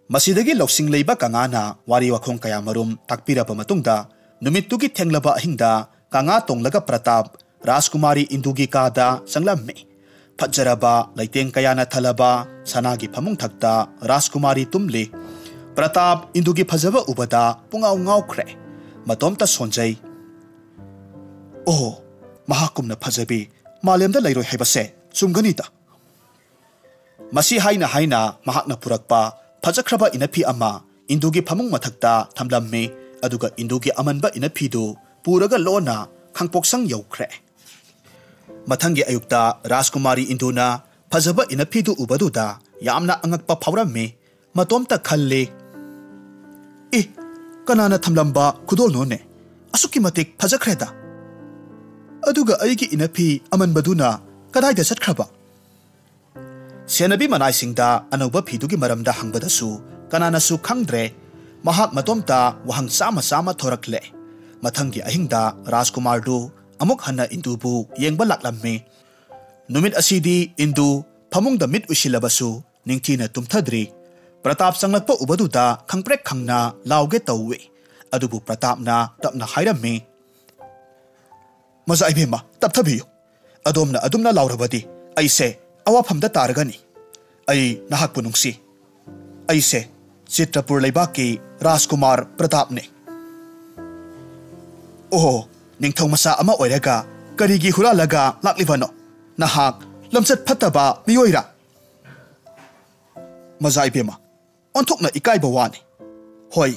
ꯃꯁꯤꯗꯒꯤ ꯂꯧꯁꯤꯡ ꯂꯩꯕ ꯀꯪꯉꯥꯅ ꯋꯥꯔꯤ ꯋꯥꯈꯣꯡ ꯀꯌꯥꯃꯔꯨꯝ ꯇꯥꯛꯄꯤꯔꯕ ꯃꯇꯨꯡꯗ, ꯅꯨꯃꯤꯠꯇꯨꯒꯤ ꯊꯦꯡꯂꯕ ꯑꯍꯤꯡꯗ ꯀꯪꯉꯥ ꯇꯣꯡꯂꯒ ꯄ꯭ꯔꯇꯥꯞ ꯔꯥꯖꯀꯨꯃꯥꯔꯤ ꯏꯟꯗꯨꯒꯤ ꯀꯥꯗ ꯆꯪꯂꯝꯃꯤ꯫ ꯐꯖꯔꯕ ꯂꯩꯇꯦꯡ ꯀꯌꯥꯅ ꯊꯜꯂꯕ ꯁꯅꯥꯒꯤ ꯐꯃꯨꯡ ꯊꯛꯇ ꯔꯥꯖꯀꯨꯃꯥꯔꯤ ꯇꯨꯝꯂꯤ꯫ ꯄ꯭ꯔꯇꯥꯞ ꯏꯟꯗꯨꯒꯤ ꯐꯖꯕ ꯎꯕꯗ ꯄꯨꯡꯉꯥꯎ ꯉꯥꯎꯈ꯭ꯔꯦ꯫ ꯃꯇꯣꯝꯇ ꯁꯣꯟꯖꯩ꯫ "ꯑꯣ, ꯃꯍꯥꯛꯀꯨꯝꯅ ꯐꯖꯕꯤ ꯃꯥꯂꯦꯝꯗ ꯂꯩꯔꯣꯏ ꯍꯥꯏꯕꯁꯦ ꯆꯨꯝꯒꯅꯤꯗ꯫" ꯃꯁꯤ ꯍꯥꯏꯅ ꯍꯥꯏꯅ ꯃꯍꯥꯛꯅ ꯄꯨꯔꯛꯄ ꯐꯖꯈ꯭ꯔꯕ ꯏꯅꯐꯤ ꯑꯃ ꯏꯟꯗꯨꯒꯤ ꯐꯃꯨꯡ ꯃꯊꯛꯇ ꯊꯝꯂꯝꯃꯤ꯫ ꯑꯗꯨꯒ ꯏꯟꯗꯨꯒꯤ ꯑꯃꯟꯕ ꯏꯅꯐꯤꯗꯨ ꯄꯨꯔꯒ ꯂꯣꯟꯅ ꯈꯥꯡꯄꯣꯛꯁꯪ ꯌꯧꯈ꯭ꯔꯦ꯫ ꯃꯊꯪꯒꯤ ꯑꯌꯨꯛꯇ ꯔꯥꯖꯀꯨꯃꯥꯔꯤ ꯏꯟꯗꯨꯅ ꯐꯖꯕ ꯏꯅꯐꯤꯗꯨ ꯎꯕꯗꯨꯗ ꯌꯥꯝꯅ ꯑꯉꯛꯄ ꯐꯥꯎꯔꯝꯃꯤ꯫ ꯃꯇꯣꯝꯇ ꯈꯜꯂꯤ, "ꯑꯦ, ꯀꯅꯥꯅ ꯊꯝꯂꯝꯕ ꯈꯨꯗꯣꯜꯅꯣꯅꯦ? ꯑꯁꯨꯛꯀꯤ ꯃꯇꯤꯛ ꯐꯖꯈ꯭ꯔꯦꯗ꯫ ꯑꯗꯨꯒ ꯑꯩꯒꯤ ꯏꯅꯐꯤ ꯑꯃꯟꯕꯗꯨꯅ ꯀꯗꯥꯏꯗ ꯆꯠꯈ꯭ꯔꯕ?" ꯁꯦꯟꯅꯕꯤ ꯃꯅꯥꯏꯁꯤꯡꯗ ꯑꯅꯧꯕ ꯐꯤꯗꯨꯒꯤ ꯃꯔꯝꯗ ꯍꯪꯕꯗꯁꯨ ꯀꯅꯥꯅꯁꯨ ꯈꯪꯗ꯭ꯔꯦ꯫ ꯃꯍꯥꯛ ꯃꯇꯣꯝꯇ ꯋꯥꯍꯪ ꯆꯥꯝꯃ ꯆꯥꯝꯃ ꯊꯣꯔꯛꯂꯦ꯫ ꯃꯊꯪꯒꯤ ꯑꯍꯤꯡꯗ ꯔꯥꯖꯀꯨꯃꯥꯔꯗꯨ ꯑꯃꯨꯛ ꯍꯟꯅ ꯏꯟꯗꯨꯕꯨ ꯌꯦꯡꯕ ꯂꯥꯛꯂꯝꯃꯤ꯫ ꯅꯨꯃꯤꯠ ꯑꯁꯤꯗꯤ ꯏꯟꯗꯨ ꯐꯃꯨꯡꯗ ꯃꯤꯠ ꯎꯏꯁꯤꯜꯂꯕꯁꯨ ꯅꯤꯡꯊꯤꯅ ꯇꯨꯝꯊꯗ꯭ꯔꯤ꯫ ꯄ꯭ꯔꯇꯥꯞ ꯆꯪꯂꯛꯄ ꯎꯕꯗꯨꯗ ꯈꯪꯄ꯭ꯔꯦꯛ ꯈꯪꯅ ꯂꯥꯎꯒꯦ ꯇꯧꯏ꯫ ꯑꯗꯨꯕꯨ ꯄ꯭ꯔꯇꯥꯞꯅ ꯇꯞꯅ ꯍꯥꯏꯔꯝꯃꯤ, "ꯃꯖꯥ ꯏꯕꯦꯝꯃ, ꯇꯞꯊꯕꯤꯌꯨ꯫ ꯑꯗꯣꯝꯅ ꯑꯗꯨꯝꯅ ꯂꯥꯎꯔꯕꯗꯤ ꯑꯩꯁꯦ ꯑꯋꯥꯐꯝꯗ ꯇꯥꯔꯒꯅꯤ꯫ ꯑꯩ ꯅꯍꯥꯛꯄꯨ ꯅꯨꯡꯁꯤ꯫ ꯑꯩꯁꯦ ꯆꯤꯇ꯭ꯔꯄꯨꯔ ꯂꯩꯕꯥꯛꯀꯤ ꯔꯥꯖꯀꯨꯃꯥꯔ ꯄ꯭ꯔꯇꯥꯞꯅꯤ꯫" "ꯑꯣꯍꯣ, ꯅꯤꯡꯊꯧ ꯃꯆꯥ ꯑꯃ ꯑꯣꯏꯔꯒ ꯀꯔꯤꯒꯤ ꯍꯨꯔꯥꯜꯂꯒ ꯂꯥꯛꯂꯤꯕꯅꯣ? ꯅꯍꯥꯛ ꯂꯝꯆꯠ ꯐꯠꯇꯕ ꯃꯤꯑꯣꯏꯔꯥ?" "ꯃꯖꯥ ꯏꯕꯦꯝꯃ, ꯑꯣꯟꯊꯣꯛꯅ ꯏꯀꯥꯏꯕ ꯋꯥꯅꯤ꯫ ꯍꯣꯏ,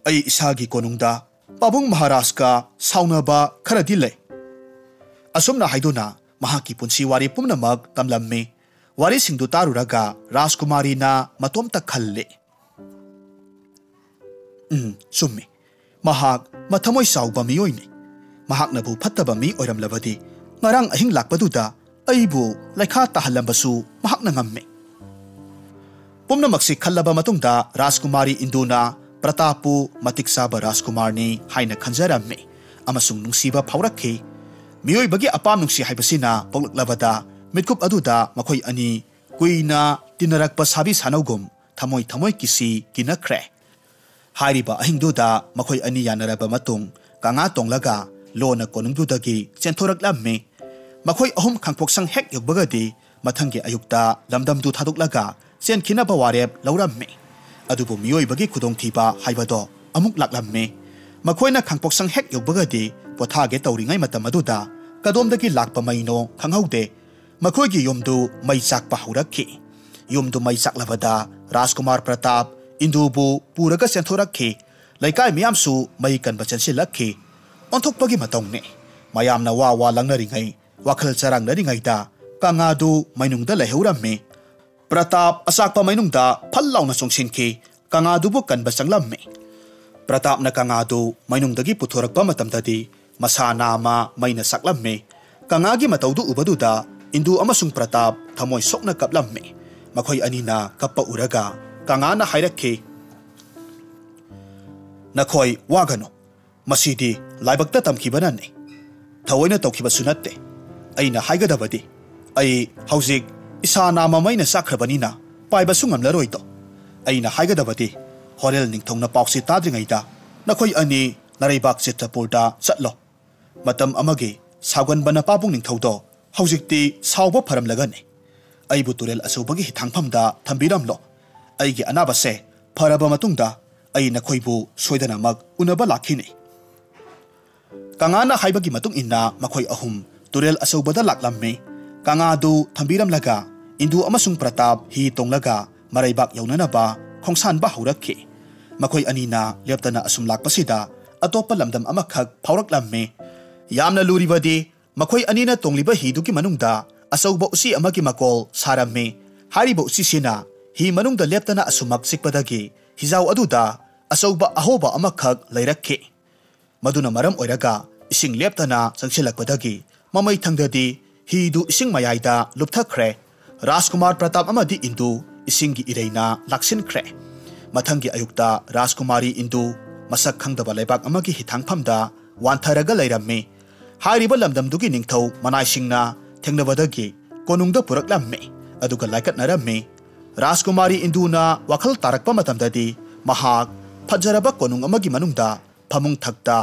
ꯑꯩ ꯏꯁꯥꯒꯤ ꯀꯣꯅꯨꯡꯗ ꯄꯥꯕꯨꯡ ꯃꯍꯥꯔꯥꯖꯀ ꯁꯥꯎꯅꯕ ꯈꯔꯗꯤ ꯂꯩ꯫" ꯑꯁꯨꯝꯅ ꯍꯥꯏꯗꯨꯅ ꯃꯍꯥꯛꯀꯤ ꯄꯨꯟꯁꯤ ꯋꯥꯔꯤ ꯄꯨꯝꯅꯃꯛ ꯇꯝꯂꯝꯃꯤ꯫ ꯋꯥꯔꯤꯁꯤꯡꯗꯨ ꯇꯥꯔꯨꯔꯒ ꯔꯥꯖꯀꯨꯃꯥꯔꯤꯅ ꯃꯇꯣꯝꯇ ꯈꯜꯂꯤ, "ꯎꯝ, ꯆꯨꯝꯃꯤ꯫ ꯃꯍꯥꯛ ꯃꯊꯃꯣꯏ ꯆꯥꯎꯕ ꯃꯤꯑꯣꯏꯅꯤ꯫ ꯃꯍꯥꯛꯅꯕꯨ ꯐꯠꯇꯕ ꯃꯤ ꯑꯣꯏꯔꯝꯂꯕꯗꯤ ꯉꯔꯥꯡ ꯑꯍꯤꯡ ꯂꯥꯛꯄꯗꯨꯗ ꯑꯩꯕꯨ ꯂꯩꯈꯥ ꯇꯥꯍꯜꯂꯝꯕꯁꯨ ꯃꯍꯥꯛꯅ ꯉꯝꯃꯤ꯫ ꯄꯨꯝꯅꯃꯛꯁꯤ ꯈꯜꯂꯕ ꯃꯇꯨꯡꯗ ꯔꯥꯖꯀꯨꯃꯥꯔꯤ ꯏꯟꯗꯨꯅ ꯄ꯭ꯔꯇꯥꯞꯄꯨ ꯃꯇꯤꯛ ꯆꯥꯕ ꯔꯥꯖꯀꯨꯃꯥꯔꯅꯤ ꯍꯥꯏꯅ ꯈꯟꯖꯔꯝꯃꯤ ꯑꯃꯁꯨꯡ ꯅꯨꯡꯁꯤꯕ ꯐꯥꯎꯔꯛꯈꯤ꯫ ꯃꯤꯑꯣꯏꯕꯒꯤ ꯑꯄꯥꯝ ꯅꯨꯡꯁꯤ ꯍꯥꯏꯕꯁꯤꯅ ꯄꯣꯛꯂꯛꯂꯕꯗ ꯃꯤꯠꯀꯨꯞ ꯑꯗꯨꯗ ꯃꯈꯣꯏ ꯑꯅꯤ ꯀꯨꯏꯅ ꯇꯤꯟꯅꯔꯛꯄ ꯁꯥꯕꯤ ꯁꯥꯅꯧꯒꯨꯝ ꯊꯃꯣꯏ ꯊꯃꯣꯏ ꯀꯤꯁꯤ ꯀꯤꯅꯈ꯭ꯔꯦ꯫ ꯍꯥꯏꯔꯤꯕ ꯑꯍꯤꯡꯗꯨꯗ ꯃꯈꯣꯏ ꯑꯅꯤ ꯌꯥꯅꯔꯕ ꯃꯇꯨꯡ ꯀꯪꯉꯥ ꯇꯣꯡꯂꯒ ꯂꯣꯟꯅ ꯀꯣꯅꯨꯡꯗꯨꯗꯒꯤ ꯆꯦꯟꯊꯣꯔꯛꯂꯝꯃꯤ꯫ ꯃꯈꯣꯏ ꯑꯍꯨꯝ ꯈꯥꯡꯄꯣꯛꯁꯪ ꯍꯦꯛ ꯌꯧꯕꯒꯗꯤ ꯃꯊꯪꯒꯤ ꯑꯌꯨꯛꯇ ꯂꯝꯗꯝꯗꯨ ꯊꯥꯗꯣꯛꯂꯒ ꯆꯦꯟꯈꯤꯅꯕ ꯋꯥꯔꯦꯞ ꯂꯧꯔꯝꯃꯤ꯫ ꯑꯗꯨꯕꯨ ꯃꯤꯑꯣꯏꯕꯒꯤ ꯈꯨꯗꯣꯡꯊꯤꯕ ꯍꯥꯏꯕꯗꯣ ꯑꯃꯨꯛ ꯂꯥꯛꯂꯝꯃꯤ꯫ ꯃꯈꯣꯏꯅ ꯈꯥꯡꯄꯣꯛꯁꯪ ꯍꯦꯛ ꯌꯧꯕꯒꯗꯤ ꯄꯣꯊꯥꯒꯦ ꯇꯧꯔꯤꯉꯩ ꯃꯇꯝ ꯑꯗꯨꯗ ꯀꯗꯣꯝꯗꯒꯤ ꯂꯥꯛꯄ ꯃꯩꯅꯣ ꯈꯪꯍꯧꯗꯦ꯫ ꯃꯈꯣꯏꯒꯤ ꯌꯨꯝꯗꯨ ꯃꯩ ꯆꯥꯛꯄ ꯍꯧꯔꯛꯈꯤ꯫ ꯌꯨꯝꯗꯨ ꯃꯩ ꯆꯥꯛꯂꯕꯗ ꯔꯥꯖꯀꯨꯃꯥꯔ ꯄ꯭ꯔꯇꯥꯞ ꯏꯟꯗꯨꯕꯨ ꯄꯨꯔꯒ ꯆꯦꯟꯊꯣꯔꯛꯈꯤ꯫ ꯂꯩꯀꯥꯏ ꯃꯤꯌꯥꯝꯁꯨ ꯃꯩ ꯀꯟꯕ ꯆꯦꯟꯁꯤꯜꯂꯛꯈꯤ꯫ ꯑꯣꯟꯊꯣꯛꯄꯒꯤ ꯃꯇꯧꯅꯤ꯫ ꯃꯌꯥꯝꯅ ꯋꯥ ꯋꯥ ꯂꯪꯅꯔꯤꯉꯩ, ꯋꯥꯈꯜ ꯆꯔꯥꯡꯅꯔꯤꯉꯩꯗ ꯀꯪꯉꯥꯗꯨ ꯃꯩꯅꯨꯡꯗ ꯂꯩꯍꯧꯔꯝꯃꯤ꯫ ꯄ꯭ꯔꯇꯥꯞ ꯑꯆꯥꯛꯄ ꯃꯩꯅꯨꯡꯗ ꯐꯜ ꯂꯥꯎꯅ ꯆꯣꯡꯁꯤꯟꯈꯤ꯫ ꯀꯪꯉꯥꯗꯨꯕꯨ ꯀꯟꯕ ꯆꯪꯂꯝꯃꯤ꯫ ꯄ꯭ꯔꯇꯥꯞꯅ ꯀꯪꯉꯥꯗꯨ ꯃꯩꯅꯨꯡꯗꯒꯤ ꯄꯨꯊꯣꯔꯛꯄ ꯃꯇꯝꯗꯗꯤ ꯃꯁꯥ ꯅꯥꯝꯃ ꯃꯩꯅ ꯁꯥꯛꯂꯝꯃꯤ꯫ ꯀꯪꯉꯥꯒꯤ ꯃꯇꯧꯗꯨ ꯎꯕꯗꯨꯗ ꯏꯟꯗꯨ ꯑꯃꯁꯨꯡ ꯄ꯭ꯔꯇꯥꯞ ꯊꯃꯣꯏ ꯁꯣꯛꯅ ꯀꯞꯂꯝꯃꯤ꯫ ꯃꯈꯣꯏ ꯑꯅꯤꯅ ꯀꯞꯄ ꯎꯔꯒ ꯀꯪꯉꯥꯅ ꯍꯥꯏꯔꯛꯈꯤ, "ꯅꯈꯣꯏ ꯋꯥꯒꯅꯨ꯫ ꯃꯁꯤꯗꯤ ꯂꯥꯏꯕꯛꯇ ꯇꯝꯈꯤꯕꯅꯅꯤ꯫ ꯊꯑꯣꯏꯅ ꯇꯧꯈꯤꯕꯁꯨ ꯅꯠꯇꯦ꯫ ꯑꯩꯅ ꯍꯥꯏꯒꯗꯕꯗꯤ, ꯑꯩ ꯍꯧꯖꯤꯛ ꯏꯁꯥ ꯅꯥꯝꯃ ꯃꯩꯅ ꯆꯥꯛꯈ꯭ꯔꯕꯅꯤꯅ ꯄꯥꯏꯕꯁꯨ ꯉꯝꯂꯔꯣꯏꯗꯣ꯫ ꯑꯩꯅ ꯍꯥꯏꯒꯗꯕꯗꯤ, ꯍꯣꯔꯦꯜ ꯅꯤꯡꯊꯧꯅ ꯄꯥꯎꯁꯤ ꯇꯥꯗ꯭ꯔꯤꯉꯩꯗ ꯅꯈꯣꯏ ꯑꯅꯤ ꯅꯔꯩꯕꯥꯛ ꯆꯤꯇ꯭ꯔꯄꯨꯔꯗ ꯆꯠꯂꯣ꯫ ꯃꯇꯝ ꯑꯃꯒꯤ ꯁꯥꯎꯒꯟꯕ ꯅꯄꯥꯕꯨꯡ ꯅꯤꯡꯊꯧꯗꯣ ꯍꯧꯖꯤꯛꯇꯤ ꯁꯥꯎꯕ ꯐꯔꯝꯂꯒꯅꯤ꯫ ꯑꯩꯕꯨ ꯇꯨꯔꯦꯜ ꯑꯆꯧꯕꯒꯤ ꯍꯤꯊꯥꯡꯐꯝꯗ ꯊꯝꯕꯤꯔꯝꯂꯣ꯫ ꯑꯩꯒꯤ ꯑꯅꯥꯕꯁꯦ ꯐꯔꯕ ꯃꯇꯨꯡꯗ ꯑꯩ ꯅꯈꯣꯏꯕꯨ ꯁꯣꯏꯗꯅꯃꯛ ꯎꯅꯕ ꯂꯥꯛꯈꯤꯅꯤ꯫" ꯀꯪꯉꯥꯅ ꯍꯥꯏꯕꯒꯤ ꯃꯇꯨꯡ ꯏꯟꯅ ꯃꯈꯣꯏ ꯑꯍꯨꯝ ꯇꯨꯔꯦꯜ ꯑꯆꯧꯕꯗ ꯂꯥꯛꯂꯝꯃꯤ꯫ ꯀꯪꯉꯥꯗꯨ ꯊꯝꯕꯤꯔꯝꯂꯒ ꯏꯟꯗꯨ ꯑꯃꯁꯨꯡ ꯄ꯭ꯔꯇꯥꯞ ꯍꯤ ꯇꯣꯡꯂꯒ ꯃꯔꯩꯕꯥꯛ ꯌꯧꯅꯅꯕ ꯈꯣꯡꯁꯥꯟꯕ ꯍꯧꯔꯛꯈꯤ꯫ ꯃꯈꯣꯏ ꯑꯅꯤꯅ ꯂꯦꯞꯇꯅ ꯑꯁꯨꯝ ꯂꯥꯛꯄꯁꯤꯗ ꯑꯇꯣꯞꯄ ꯂꯝꯗꯝ ꯑꯃꯈꯛ ꯐꯥꯎꯔꯛꯂꯝꯃꯤ꯫ ꯌꯥꯝꯅ ꯂꯨꯔꯤꯕꯗꯤ ꯃꯈꯣꯏ ꯑꯅꯤꯅ ꯇꯣꯡꯂꯤꯕ ꯍꯤꯗꯨꯒꯤ ꯃꯅꯨꯡꯗ ꯑꯆꯧꯕ ꯎꯆꯤ ꯑꯃꯒꯤ ꯃꯀꯣꯜ ꯁꯥꯔꯝꯃꯤ꯫ ꯍꯥꯏꯔꯤꯕ ꯎꯆꯤꯁꯤꯅ ꯍꯤ ꯃꯅꯨꯡꯗ ꯂꯦꯞꯇꯅ ꯑꯁꯨꯃꯛ ꯆꯤꯛꯄꯗꯒꯤ ꯍꯤꯖꯥꯎ ꯑꯗꯨꯗ ꯑꯆꯧꯕ ꯑꯍꯣꯕ ꯑꯃꯈꯛ ꯂꯩꯔꯛꯈꯤ꯫ ꯃꯗꯨꯅ ꯃꯔꯝ ꯑꯣꯏꯔꯒ ꯏꯁꯤꯡ ꯂꯦꯞꯇꯅ ꯆꯪꯁꯤꯜꯂꯛꯄꯗꯒꯤ ꯃꯃꯩ ꯊꯪꯗꯗꯤ ꯍꯤꯗꯨ ꯏꯁꯤꯡ ꯃꯌꯥꯏꯗ ꯂꯨꯞꯊꯈ꯭ꯔꯦ꯫ ꯔꯥꯖꯀꯨꯃꯥꯔ ꯄ꯭ꯔꯇꯥꯞ ꯑꯃꯗꯤ ꯏꯟꯗꯨ ꯏꯁꯤꯡꯒꯤ ꯏꯔꯩꯅ ꯂꯥꯛꯁꯤꯟꯈ꯭ꯔꯦ꯫ ꯃꯊꯪꯒꯤ ꯑꯌꯨꯛꯇ ꯔꯥꯖꯀꯨꯃꯥꯔꯤ ꯏꯟꯗꯨ ꯃꯁꯛ ꯈꯪꯗꯕ ꯂꯩꯕꯥꯛ ꯑꯃꯒꯤ ꯍꯤꯊꯥꯡꯐꯝꯗ ꯋꯥꯟꯊꯔꯒ ꯂꯩꯔꯝꯃꯤ꯫ ꯍꯥꯏꯔꯤꯕ ꯂꯝꯗꯝꯗꯨꯒꯤ ꯅꯤꯡꯊꯧ ꯃꯅꯥꯏꯁꯤꯡꯅ ꯊꯦꯡꯅꯕꯗꯒꯤ ꯀꯣꯅꯨꯡꯗ ꯄꯨꯔꯛꯂꯝꯃꯤ, ꯑꯗꯨꯒ ꯂꯥꯏꯀꯠꯅꯔꯝꯃꯤ꯫ ꯔꯥꯖꯀꯨꯃꯥꯔꯤ ꯏꯟꯗꯨꯅ ꯋꯥꯈꯜ ꯇꯥꯔꯛꯄ ꯃꯇꯝꯗꯗꯤ ꯃꯍꯥꯛ ꯐꯖꯔꯕ ꯀꯣꯅꯨꯡ ꯑꯃꯒꯤ ꯃꯅꯨꯡꯗ ꯐꯃꯨꯡ ꯊꯛꯇ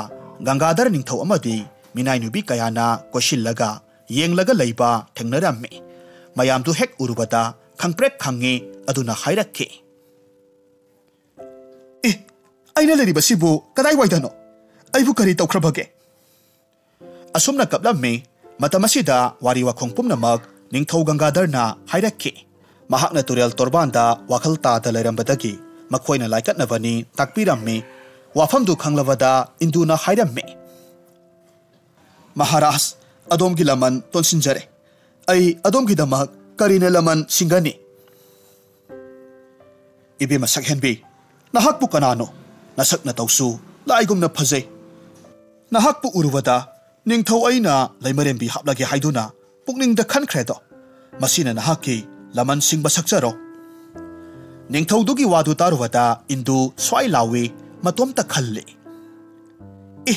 ꯒꯪꯒꯥꯙꯔ ꯅꯤꯡꯊꯧ ꯑꯃꯗꯤ ꯃꯤꯅꯥꯏ ꯅꯨꯄꯤ ꯀꯌꯥꯅ ꯀꯣꯏꯁꯤꯜꯂꯒ ꯌꯦꯡꯂꯒ ꯂꯩꯕ ꯊꯦꯡꯅꯔꯝꯃꯤ꯫ ꯃꯌꯥꯝꯗꯨ ꯍꯦꯛ ꯎꯔꯨꯕꯗ ꯈꯪꯄ꯭ꯔꯦꯛ ꯈꯪꯉꯤ ꯑꯗꯨꯅ ꯍꯥꯏꯔꯛꯈꯤ, "ꯑꯦ, ꯑꯩꯅ ꯂꯩꯔꯤꯕꯁꯤꯕꯨ ꯀꯗꯥꯏꯋꯥꯏꯗꯅꯣ? ꯑꯩꯕꯨ ꯀꯔꯤ ꯇꯧꯈ꯭ꯔꯕꯒꯦ?" ꯑꯁꯨꯝꯅ ꯀꯞꯂꯝꯃꯤ꯫ ꯃꯇꯝ ꯑꯁꯤꯗ ꯋꯥꯔꯤ ꯋꯥꯈꯣꯡ ꯄꯨꯝꯅꯃꯛ ꯅꯤꯡꯊꯧ ꯒꯪꯒꯥꯙꯔꯅ ꯍꯥꯏꯔꯛꯈꯤ꯫ ꯃꯍꯥꯛꯅ ꯇꯨꯔꯦꯜ ꯇꯣꯔꯕꯥꯟꯗ ꯋꯥꯈꯜ ꯇꯥꯗ ꯂꯩꯔꯝꯕꯗꯒꯤ ꯃꯈꯣꯏꯅ ꯂꯥꯏꯀꯠꯅꯕꯅꯤ ꯇꯥꯛꯄꯤꯔꯝꯃꯤ꯫ ꯋꯥꯐꯝꯗꯨ ꯈꯪꯂꯕꯗ ꯏꯟꯗꯨꯅ ꯍꯥꯏꯔꯝꯃꯤ, "ꯃꯍꯥꯔꯥꯖ, ꯑꯗꯣꯝꯒꯤ ꯂꯃꯟ ꯇꯣꯟꯁꯤꯟꯖꯔꯦ꯫ ꯑꯩ ꯑꯗꯣꯝꯒꯤꯗꯃꯛ ꯀꯔꯤꯅ ꯂꯃꯟ ꯁꯤꯡꯒꯅꯤ?" "ꯏꯕꯦꯝꯃ ꯁꯛꯍꯦꯟꯕꯤ, ꯅꯍꯥꯛꯄꯨ ꯀꯅꯥꯅꯣ? ꯅꯁꯛ ꯅꯇꯧꯁꯨ ꯂꯥꯏꯒꯨꯝꯅ ꯐꯖꯩ꯫ ꯅꯍꯥꯛꯄꯨ ꯎꯔꯨꯕꯗ ꯅꯤꯡꯊꯧ ꯑꯩꯅ ꯂꯩꯃꯔꯦꯝꯕꯤ ꯍꯥꯞꯂꯒꯦ ꯍꯥꯏꯗꯨꯅ ꯄꯨꯛꯅꯤꯡꯗ ꯈꯟꯈ꯭ꯔꯦꯗꯣ꯫ ꯃꯁꯤꯅ ꯅꯍꯥꯛꯀꯤ ꯂꯃꯟ ꯁꯤꯡꯕ ꯁꯛꯆꯔꯣ꯫" ꯅꯤꯡꯊꯧꯗꯨꯒꯤ ꯋꯥꯗꯨ ꯇꯥꯔꯨꯕꯗ ꯏꯟꯗꯨ ꯁ꯭ꯋꯥꯏ ꯂꯥꯎꯏ, ꯃꯇꯣꯝꯇ ꯈꯜꯂꯤ, "ꯑꯦ,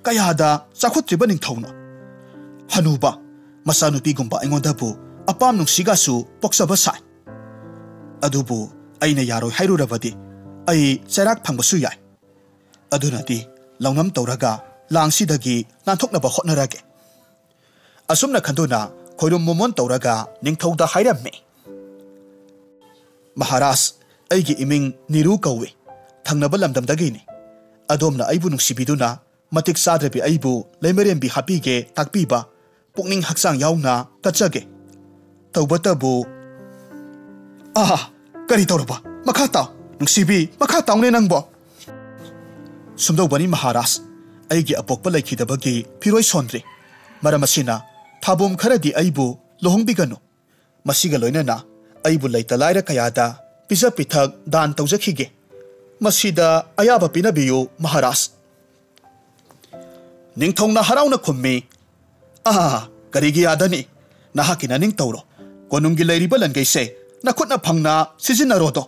ꯀꯌꯥꯗ ꯆꯥꯎꯈꯠꯇ꯭ꯔꯤꯕ ꯅꯤꯡꯊꯧꯅꯣ! ꯍꯅꯨꯕ, ꯃꯆꯥꯅꯨꯄꯤꯒꯨꯝꯕ ꯑꯩꯉꯣꯟꯗꯕꯨ ꯑꯄꯥꯝ ꯅꯨꯡꯁꯤꯒꯁꯨ ꯄꯣꯛꯆꯕ ꯁꯥꯏ꯫ ꯑꯗꯨꯕꯨ ꯑꯩꯅ ꯌꯥꯔꯣꯏ ꯍꯥꯏꯔꯨꯔꯕꯗꯤ ꯑꯩ ꯆꯩꯔꯥꯛ ꯐꯪꯕꯁꯨ ꯌꯥꯏ꯫ ꯑꯗꯨꯅꯗꯤ ꯂꯧꯅꯝ ꯇꯧꯔꯒ ꯂꯥꯡꯁꯤꯗꯒꯤ ꯅꯥꯟꯊꯣꯛꯅꯕ ꯍꯣꯠꯅꯔꯒꯦ꯫" ꯑꯁꯨꯝꯅ ꯈꯟꯗꯨꯅ ꯈꯣꯏꯔꯨꯝ ꯃꯣꯃꯣꯟ ꯇꯧꯔꯒ ꯅꯤꯡꯊꯧꯗ ꯍꯥꯏꯔꯝꯃꯤ, "ꯃꯍꯥꯔꯥꯖ, ꯑꯩꯒꯤ ꯏꯃꯤꯡ ꯅꯤꯔꯨ ꯀꯧꯏ, ꯊꯪꯅꯕ ꯂꯝꯗꯝꯗꯒꯤꯅꯤ꯫ ꯑꯗꯣꯝꯅ ꯑꯩꯕꯨ ꯅꯨꯡꯁꯤꯕꯤꯗꯨꯅ ꯃꯇꯤꯛ ꯆꯥꯗ꯭ꯔꯕꯤ ꯑꯩꯕꯨ ꯂꯩꯃꯔꯦꯝꯕꯤ ꯍꯥꯞꯄꯤꯒꯦ ꯇꯥꯛꯄꯤꯕ ꯄꯨꯛꯅꯤꯡ ꯍꯛꯆꯥꯡ ꯌꯥꯎꯅ ꯀꯠꯆꯒꯦ꯫ ꯇꯧꯕꯇꯕꯨ"꯫ "ꯑꯥ, ꯀꯔꯤ ꯇꯧꯔꯕ? ꯃꯈꯥ ꯇꯥꯎ, ꯅꯨꯡꯁꯤꯕꯤ, ꯃꯈꯥ ꯇꯥꯎꯅꯦ ꯅꯪꯕꯣ꯫" "ꯁꯨꯝꯗꯧꯕꯅꯤ ꯃꯍꯥꯔꯥꯖ, ꯑꯩꯒꯤ ꯑꯄꯣꯛꯄ ꯂꯩꯈꯤꯗꯕꯒꯤ ꯐꯤꯔꯣꯏ ꯁꯣꯟꯗ꯭ꯔꯤ꯫ ꯃꯔꯝ ꯑꯁꯤꯅ ꯊꯥꯕꯣꯝ ꯈꯔꯗꯤ ꯑꯩꯕꯨ ꯂꯨꯍꯣꯡꯕꯤꯒꯅꯨ꯫ ꯃꯁꯤꯒ ꯂꯣꯏꯅꯅ ꯑꯩꯕꯨ ꯂꯩꯇ ꯂꯥꯏꯔ ꯀꯌꯥꯗ ꯄꯤꯖ ꯄꯤꯊꯛ ꯗꯥꯟ ꯇꯧꯖꯈꯤꯒꯦ꯫ ꯃꯁꯤꯗ ꯑꯌꯥꯕ ꯄꯤꯅꯕꯤꯌꯨ ꯃꯍꯥꯔꯥꯖ꯫" ꯅꯤꯡꯊꯧꯅ ꯍꯔꯥꯎꯅ ꯈꯨꯝꯃꯤ, "ꯑꯥ, ꯀꯔꯤꯒꯤ ꯌꯥꯗꯅꯤ? ꯅꯍꯥꯛꯀꯤ ꯅꯅꯤꯡ ꯇꯧꯔꯣ꯫ ꯀꯣꯅꯨꯡꯒꯤ ꯂꯩꯔꯤꯕ ꯂꯟꯒꯩꯁꯦ ꯅꯈꯨꯠꯅ ꯐꯪꯅ ꯁꯤꯖꯤꯟꯅꯔꯣꯗꯣ꯫"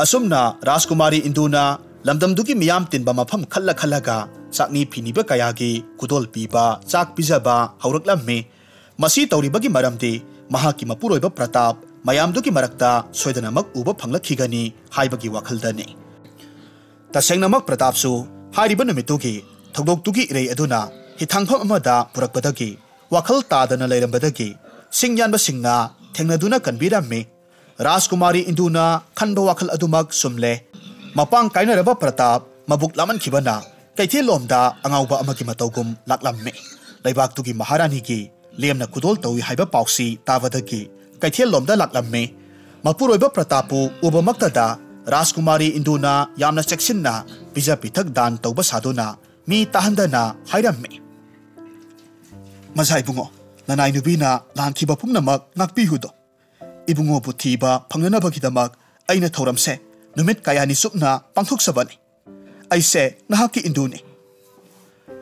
ꯑꯁꯨꯝꯅ ꯔꯥꯖꯀꯨꯃꯥꯔꯤ ꯏꯟꯗꯨꯅ ꯂꯝꯗꯝꯗꯨꯒꯤ ꯃꯤꯌꯥꯝ ꯇꯤꯟꯕ ꯃꯐꯝ ꯈꯜꯂ ꯈꯜꯂꯒ ꯆꯥꯛꯅꯤ ꯐꯤꯅꯤꯕ ꯀꯌꯥꯒꯤ ꯈꯨꯗꯣꯜ ꯄꯤꯕ, ꯆꯥꯛ ꯄꯤꯖꯕ ꯍꯧꯔꯛꯂꯝꯃꯤ꯫ ꯃꯁꯤ ꯇꯧꯔꯤꯕꯒꯤ ꯃꯔꯝꯗꯤ ꯃꯍꯥꯛꯀꯤ ꯃꯄꯨꯔꯣꯏꯕ ꯄ꯭ꯔꯇꯥꯞ ꯃꯌꯥꯝꯗꯨꯒꯤ ꯃꯔꯛꯇ ꯁꯣꯏꯗꯅꯃꯛ ꯎꯕ ꯐꯪꯂꯛꯈꯤꯒꯅꯤ ꯍꯥꯏꯕꯒꯤ ꯋꯥꯈꯜꯗꯅꯤ꯫ ꯇꯁꯦꯡꯅꯃꯛ ꯄ꯭ꯔꯇꯥꯞꯁꯨ ꯍꯥꯏꯔꯤꯕ ꯅꯨꯃꯤꯠꯇꯨꯒꯤ ꯊꯧꯗꯣꯛꯇꯨꯒꯤ ꯏꯔꯩ ꯑꯗꯨꯅ ꯍꯤꯊꯥꯡꯐꯝ ꯑꯃꯗ ꯄꯨꯔꯛꯄꯗꯒꯤ ꯋꯥꯈꯜ ꯇꯥꯗꯅ ꯂꯩꯔꯝꯕꯗꯒꯤ ꯁꯤꯡ ꯌꯥꯟꯕꯁꯤꯡꯅ ꯊꯦꯡꯅꯗꯨꯅ ꯀꯟꯕꯤꯔꯝꯃꯤ꯫ ꯔꯥꯖꯀꯨꯃꯥꯔꯤ ꯏꯟꯗꯨꯅ ꯈꯟꯕ ꯋꯥꯈꯜ ꯑꯗꯨꯃꯛ ꯆꯨꯝꯂꯦ꯫ ꯃꯄꯥꯡ ꯀꯥꯏꯅꯔꯕ ꯄ꯭ꯔꯇꯥꯞ ꯃꯕꯨꯛ ꯂꯥꯃꯟꯈꯤꯕꯅ ꯀꯩꯊꯦꯜꯂꯣꯝꯗ ꯑꯉꯥꯎꯕ ꯑꯃꯒꯤ ꯃꯇꯧꯒꯨꯝ ꯂꯥꯛꯂꯝꯃꯤ꯫ ꯂꯩꯕꯥꯛꯇꯨꯒꯤ ꯃꯍꯥꯔꯥꯅꯤꯒꯤ ꯂꯦꯝꯅ ꯈꯨꯗꯣꯜ ꯇꯧꯏ ꯍꯥꯏꯕ ꯄꯥꯎꯁꯤ ꯇꯥꯕꯗꯒꯤ ꯀꯩꯊꯦꯜꯂꯣꯝꯗ ꯂꯥꯛꯂꯝꯃꯤ꯫ ꯃꯄꯨꯔꯣꯏꯕ ꯄ꯭ꯔꯇꯥꯞꯄꯨ ꯎꯕꯃꯛꯇꯗ ꯔꯥꯖꯀꯨꯃꯥꯔꯤ ꯏꯟꯗꯨꯅ ꯌꯥꯝꯅ ꯆꯦꯛꯁꯤꯟꯅ ꯄꯤꯖ ꯄꯤꯊꯛ ꯗꯥꯟ ꯇꯧꯕ ꯁꯥꯗꯨꯅ ꯃꯤ ꯇꯥꯍꯟꯗꯅ ꯍꯥꯏꯔꯝꯃꯤ, "ꯃꯖꯥ ꯏꯕꯨꯡꯉꯣ, ꯅꯅꯥꯏ ꯅꯨꯄꯤꯅ ꯂꯥꯟꯈꯤꯕ ꯄꯨꯝꯅꯃꯛ ꯉꯥꯛꯄꯤꯌꯨꯗꯣ꯫ ꯏꯕꯨꯡꯉꯣꯕꯨ ꯊꯤꯕ ꯐꯪꯅꯅꯕꯒꯤꯗꯃꯛ ꯑꯩꯅ ꯊꯧꯔꯝꯁꯦ ꯅꯨꯃꯤꯠ ꯀꯌꯥꯅꯤ ꯆꯨꯞꯅ ꯄꯥꯡꯊꯣꯛꯆꯕꯅꯤ꯫ ꯑꯩꯁꯦ ꯅꯍꯥꯛꯀꯤ ꯏꯟꯗꯨꯅꯤ꯫"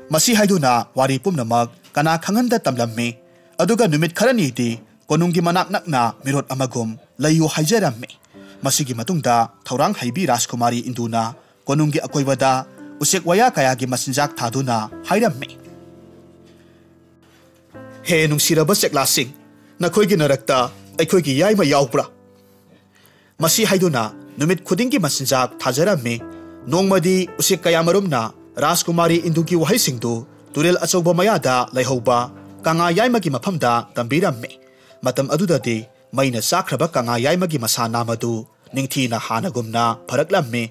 ꯃꯁꯤ ꯍꯥꯏꯗꯨꯅ ꯋꯥꯔꯤ ꯄꯨꯝꯅꯃꯛ ꯀꯅꯥ ꯈꯪꯍꯟꯗ ꯇꯝꯂꯝꯃꯤ꯫ ꯑꯗꯨꯒ ꯅꯨꯃꯤꯠ ꯈꯔꯅꯤꯗꯤ ꯀꯣꯅꯨꯡꯒꯤ ꯃꯅꯥꯛ ꯅꯛꯅ ꯃꯤꯔꯣꯠ ꯑꯃꯒꯨꯝ ꯂꯩꯌꯨ ꯍꯥꯏꯖꯔꯝꯃꯤ꯫ ꯃꯁꯤꯒꯤ ꯃꯇꯨꯡꯗ ꯊꯧꯔꯥꯡ ꯍꯩꯕꯤ ꯔꯥꯖꯀꯨꯃꯥꯔꯤ ꯏꯟꯗꯨꯅ ꯀꯣꯅꯨꯡꯒꯤ ꯑꯀꯣꯏꯕꯗ ꯎꯆꯦꯛ ꯋꯥꯌꯥ ꯀꯌꯥꯒꯤ ꯃꯆꯤꯟꯖꯥꯛ ꯊꯥꯗꯨꯅ ꯍꯥꯏꯔꯝꯃꯤ, "ꯍꯦ ꯅꯨꯡꯁꯤꯔꯕ ꯆꯦꯛꯂꯥꯁꯤꯡ, ꯅꯈꯣꯏꯒꯤ ꯅꯔꯛꯇ ꯑꯩꯈꯣꯏꯒꯤ ꯌꯥꯏꯃ ꯌꯥꯎꯕ꯭ꯔꯥ?" ꯃꯁꯤ ꯍꯥꯏꯗꯨꯅ ꯅꯨꯃꯤꯠ ꯈꯨꯗꯤꯡꯒꯤ ꯃꯆꯤꯟꯖꯥꯛ ꯊꯥꯖꯔꯝꯃꯤ꯫ ꯅꯣꯡꯃꯗꯤ ꯎꯆꯦꯛ ꯀꯌꯥꯃꯔꯨꯝꯅ ꯔꯥꯖꯀꯨꯃꯥꯔꯤ ꯏꯟꯗꯨꯒꯤ ꯋꯥꯍꯩꯁꯤꯡꯗꯨ ꯇꯨꯔꯦꯜ ꯑꯆꯧꯕ ꯃꯌꯥꯗ ꯂꯩꯍꯧꯕ ꯀꯪꯂꯥ ꯌꯥꯏꯃꯒꯤ ꯃꯐꯝꯗ ꯇꯝꯕꯤꯔꯝꯃꯤ꯫ ꯃꯇꯝ ꯑꯗꯨꯗꯗꯤ ꯃꯩꯅ ꯆꯥꯛꯈ꯭ꯔꯕ ꯀꯪꯂꯥ ꯌꯥꯏꯃꯒꯤ ꯃꯁꯥ ꯅꯥꯝ ꯑꯗꯨ ꯅꯤꯡꯊꯤꯅ ꯍꯥꯟꯅꯒꯨꯝꯅ ꯐꯔꯛꯂꯝꯃꯤ꯫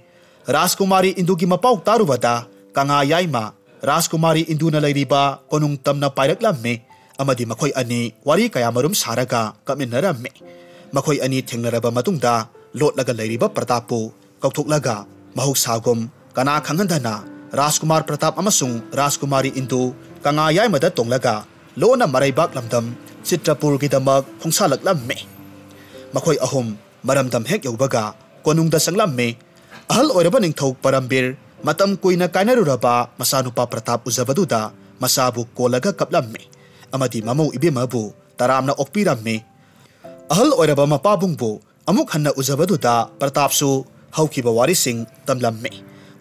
ꯔꯥꯖꯀꯨꯃꯥꯔꯤ ꯏꯟꯗꯨꯒꯤ ꯃꯄꯥꯎ ꯇꯥꯔꯨꯕꯗ ꯀꯪꯂꯥ ꯌꯥꯏꯃ ꯔꯥꯖꯀꯨꯃꯥꯔꯤ ꯏꯟꯗꯨꯅ ꯂꯩꯔꯤꯕ ꯀꯣꯅꯨꯡ ꯇꯝꯅ ꯄꯥꯏꯔꯛꯂꯝꯃꯤ ꯑꯃꯗꯤ ꯃꯈꯣꯏ ꯑꯅꯤ ꯋꯥꯔꯤ ꯀꯌꯥꯃꯔꯨꯝ ꯁꯥꯔꯒ ꯀꯞꯃꯤꯟꯅꯔꯝꯃꯤ꯫ ꯃꯈꯣꯏ ꯑꯅꯤ ꯊꯦꯡꯅꯔꯕ ꯃꯇꯨꯡꯗ ꯂꯣꯠꯂꯒ ꯂꯩꯔꯤꯕ ꯄ꯭ꯔꯇꯥꯞꯄꯨ ꯀꯧꯊꯣꯛꯂꯒ ꯃꯍꯧꯁꯥꯒꯨꯝ ꯀꯅꯥ ꯈꯪꯍꯟꯗꯅ ꯔꯥꯖꯀꯨꯃꯥꯔ ꯄ꯭ꯔꯇꯥꯞ ꯑꯃꯁꯨꯡ ꯔꯥꯖꯀꯨꯃꯥꯔꯤ ꯏꯟꯗꯨ ꯀꯪꯂꯥ ꯌꯥꯏꯃꯗ ꯇꯣꯡꯂꯒ ꯂꯣꯟꯅ ꯃꯔꯩꯕꯥꯛ ꯂꯝꯗꯝ ꯆꯤꯇ꯭ꯔꯄꯨꯔꯒꯤꯗꯃꯛ ꯈꯣꯡꯁꯥꯜꯂꯛꯂꯝꯃꯤ꯫ ꯃꯈꯣꯏ ꯑꯍꯨꯝ ꯃꯔꯝꯗꯝ ꯍꯦꯛ ꯌꯧꯕꯒ ꯀꯣꯅꯨꯡꯗ ꯆꯪꯂꯝꯃꯤ꯫ ꯑꯍꯜ ꯑꯣꯏꯔꯕ ꯅꯤꯡꯊꯧ ꯄꯔꯝꯕꯤꯔ ꯃꯇꯝ ꯀꯨꯏꯅ ꯀꯥꯏꯅꯔꯨꯔꯕ ꯃꯆꯥꯅꯨꯄꯥ ꯄ꯭ꯔꯇꯥꯞ ꯎꯖꯕꯗꯨꯗ ꯃꯆꯥꯕꯨ ꯀꯣꯜꯂꯒ ꯀꯞꯂꯝꯃꯤ ꯑꯃꯗꯤ ꯃꯃꯧ ꯏꯕꯦꯝꯃꯕꯨ ꯇꯔꯥꯝꯅ ꯑꯣꯛꯄꯤꯔꯝꯃꯤ꯫ ꯑꯍꯜ ꯑꯣꯏꯔꯕ ꯃꯄꯥꯕꯨꯡꯕꯨ ꯑꯃꯨꯛ ꯍꯟꯅ ꯎꯖꯕꯗꯨꯗ ꯄ꯭ꯔꯇꯥꯞꯁꯨ ꯍꯧꯈꯤꯕ ꯋꯥꯔꯤꯁꯤꯡ ꯇꯝꯂꯝꯃꯤ꯫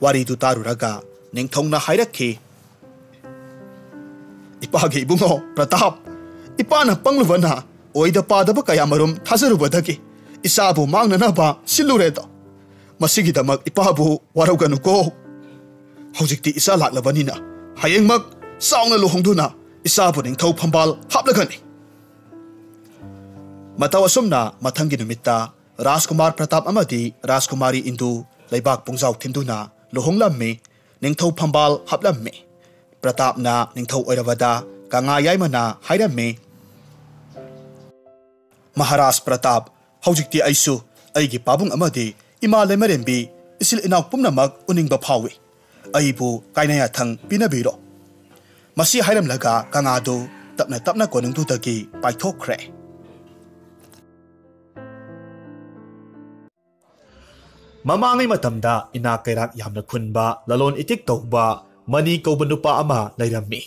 ꯋꯥꯔꯤꯗꯨ ꯇꯥꯔꯨꯔꯒ ꯅꯤꯡꯊꯧꯅ ꯍꯥꯏꯔꯛꯈꯤ, "ꯏꯄꯥꯒꯤ ꯏꯕꯨꯡꯉꯣ ꯄ꯭ꯔꯇꯥꯞ, ꯏꯄꯥꯅ ꯄꯪꯂꯨꯕꯅ ꯑꯣꯏꯗ ꯄꯥꯗꯕ ꯀꯌꯥꯃꯔꯨꯝ ꯊꯥꯖꯔꯨꯕꯗꯒꯤ ꯏꯆꯥꯕꯨ ꯃꯥꯡꯅꯅꯕ ꯁꯤꯜꯂꯨꯔꯦꯗꯣ꯫ ꯃꯁꯤꯒꯤꯗꯃꯛ ꯏꯄꯥꯕꯨ ꯋꯥꯔꯧꯒꯅꯨꯀꯣ꯫ ꯍꯧꯖꯤꯛꯇꯤ ꯏꯆꯥ ꯂꯥꯛꯂꯕꯅꯤꯅ ꯍꯌꯦꯡꯃꯛ ꯆꯥꯎꯅ ꯂꯨꯍꯣꯡꯗꯨꯅ ꯏꯆꯥꯕꯨ ꯅꯤꯡꯊꯧ ꯐꯝꯕꯥꯜ ꯍꯥꯞꯂꯒꯅꯤ꯫" ꯃꯇꯧ ꯑꯁꯨꯝꯅ ꯃꯊꯪꯒꯤ ꯅꯨꯃꯤꯠꯇ ꯔꯥꯖꯀꯨꯃꯥꯔ ꯄ꯭ꯔꯇꯥꯞ ꯑꯃꯗꯤ ꯔꯥꯖꯀꯨꯃꯥꯔꯤ ꯏꯟꯗꯨ ꯂꯩꯕꯥꯛ ꯄꯨꯡꯖꯥꯎ ꯊꯤꯟꯗꯨꯅ ꯂꯨꯍꯣꯡꯂꯝꯃꯤ, ꯅꯤꯡꯊꯧ ꯐꯝꯕꯥꯜ ꯍꯥꯞꯂꯝꯃꯤ꯫ ꯄ꯭ꯔꯇꯥꯞꯅ ꯅꯤꯡꯊꯧ ꯑꯣꯏꯔꯕꯗ ꯀꯪꯂꯥ ꯌꯥꯏꯃꯅ ꯍꯥꯏꯔꯝꯃꯤ, "ꯃꯍꯥꯔꯥꯖ ꯄ꯭ꯔꯇꯥꯞ, ꯍꯧꯖꯤꯛꯇꯤ ꯑꯩꯁꯨ ꯑꯩꯒꯤ ꯄꯥꯕꯨꯡ ꯑꯃꯗꯤ ꯏꯃꯥ ꯂꯩꯃꯔꯦꯝꯕꯤ, ꯏꯆꯤꯜ ꯏꯅꯥꯎ ꯄꯨꯝꯅꯃꯛ ꯎꯅꯤꯡꯕ ꯐꯥꯎꯏ꯫ ꯑꯩꯕꯨ ꯀꯥꯏꯅ ꯌꯥꯊꯪ ꯄꯤꯅꯕꯤꯔꯣ꯫" ꯃꯁꯤ ꯍꯥꯏꯔꯝꯂꯒ ꯀꯪꯂꯥꯗꯨ ꯇꯞꯅ ꯇꯞꯅ ꯀꯣꯅꯨꯡꯗꯨꯗꯒꯤ ꯄꯥꯏꯊꯣꯛꯈ꯭ꯔꯦ꯫ ꯃꯃꯥꯡꯉꯩ ꯃꯇꯝꯗ ꯏꯅꯥꯛ ꯀꯩꯔꯥꯛ ꯌꯥꯝꯅ ꯈꯨꯟꯕ, ꯂꯂꯣꯟ ꯏꯇꯤꯛ ꯇꯧꯕ ꯃꯅꯤ ꯀꯧꯕ ꯅꯨꯄꯥ ꯑꯃ ꯂꯩꯔꯝꯃꯤ꯫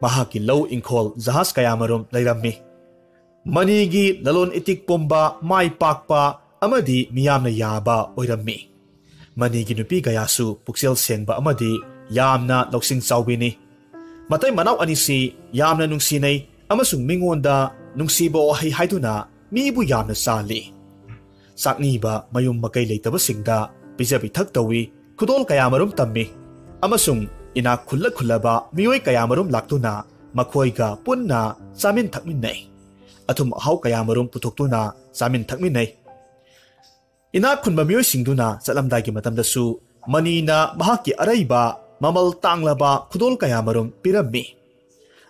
ꯃꯍꯥꯛꯀꯤ ꯂꯧ ꯏꯪꯈꯣꯜ ꯖꯍꯥꯖ ꯀꯌꯥꯃꯔꯨꯝ ꯂꯩꯔꯝꯃꯤ꯫ ꯃꯅꯤꯒꯤ ꯂꯂꯣꯟ ꯏꯇꯤꯛ ꯄꯨꯝꯕ ꯃꯥꯏ ꯄꯥꯛꯄ ꯑꯃꯗꯤ ꯃꯤꯌꯥꯝꯅ ꯌꯥꯕ ꯑꯣꯏꯔꯝꯃꯤ꯫ ꯃꯅꯤꯒꯤ ꯅꯨꯄꯤ ꯀꯌꯥꯁꯨ ꯄꯨꯛꯆꯦꯜ ꯁꯦꯡꯕ ꯑꯃꯗꯤ ꯌꯥꯝꯅ ꯂꯧꯁꯤꯡ ꯆꯥꯎꯕꯤꯅꯤ꯫ ꯃꯇꯩ ꯃꯅꯥꯎ ꯑꯅꯤꯁꯤ ꯌꯥꯝꯅ ꯅꯨꯡꯁꯤꯅꯩ ꯑꯃꯁꯨꯡ ꯃꯤꯉꯣꯟꯗ ꯅꯨꯡꯁꯤꯕ ꯋꯥꯍꯩ ꯍꯥꯏꯗꯨꯅ ꯃꯤꯕꯨ ꯌꯥꯝꯅ ꯆꯥꯜꯂꯤ꯫ ꯆꯥꯛꯅꯤꯕ ꯃꯌꯨꯝ ꯃꯀꯩ ꯂꯩꯇꯕꯁꯤꯡꯗ ꯄꯤꯖ ꯄꯤꯊꯛ ꯇꯧꯏ, ꯈꯨꯗꯣꯜ ꯀꯌꯥꯃꯔꯨꯝ ꯇꯝꯃꯤ, ꯑꯃꯁꯨꯡ ꯏꯅꯥꯛ ꯈꯨꯜꯂ ꯈꯨꯜꯂꯕ ꯃꯤꯑꯣꯏ ꯀꯌꯥꯃꯔꯨꯝ ꯂꯥꯛꯇꯨꯅ ꯃꯈꯣꯏꯒ ꯄꯨꯟꯅ ꯆꯥꯃꯤꯟ ꯊꯛꯃꯤꯟꯅꯩ꯫ ꯑꯊꯨꯝ ꯑꯍꯥꯎ ꯀꯌꯥꯃꯔꯨꯝ ꯄꯨꯊꯣꯛꯇꯨꯅ ꯆꯥꯃꯤꯟ ꯊꯛꯃꯤꯟꯅꯩ꯫ ꯏꯅꯥꯛ ꯈꯨꯟꯕ ꯃꯤꯑꯣꯏꯁꯤꯡꯗꯨꯅ ꯆꯠꯂꯝꯗꯥꯏꯒꯤ ꯃꯇꯝꯗꯁꯨ ꯃꯅꯤꯅ ꯃꯍꯥꯛꯀꯤ ꯑꯔꯩꯕ ꯃꯃꯜ ꯇꯥꯡꯂꯕ ꯈꯨꯗꯣꯜ ꯀꯌꯥꯃꯔꯨꯝ ꯄꯤꯔꯝꯃꯤ꯫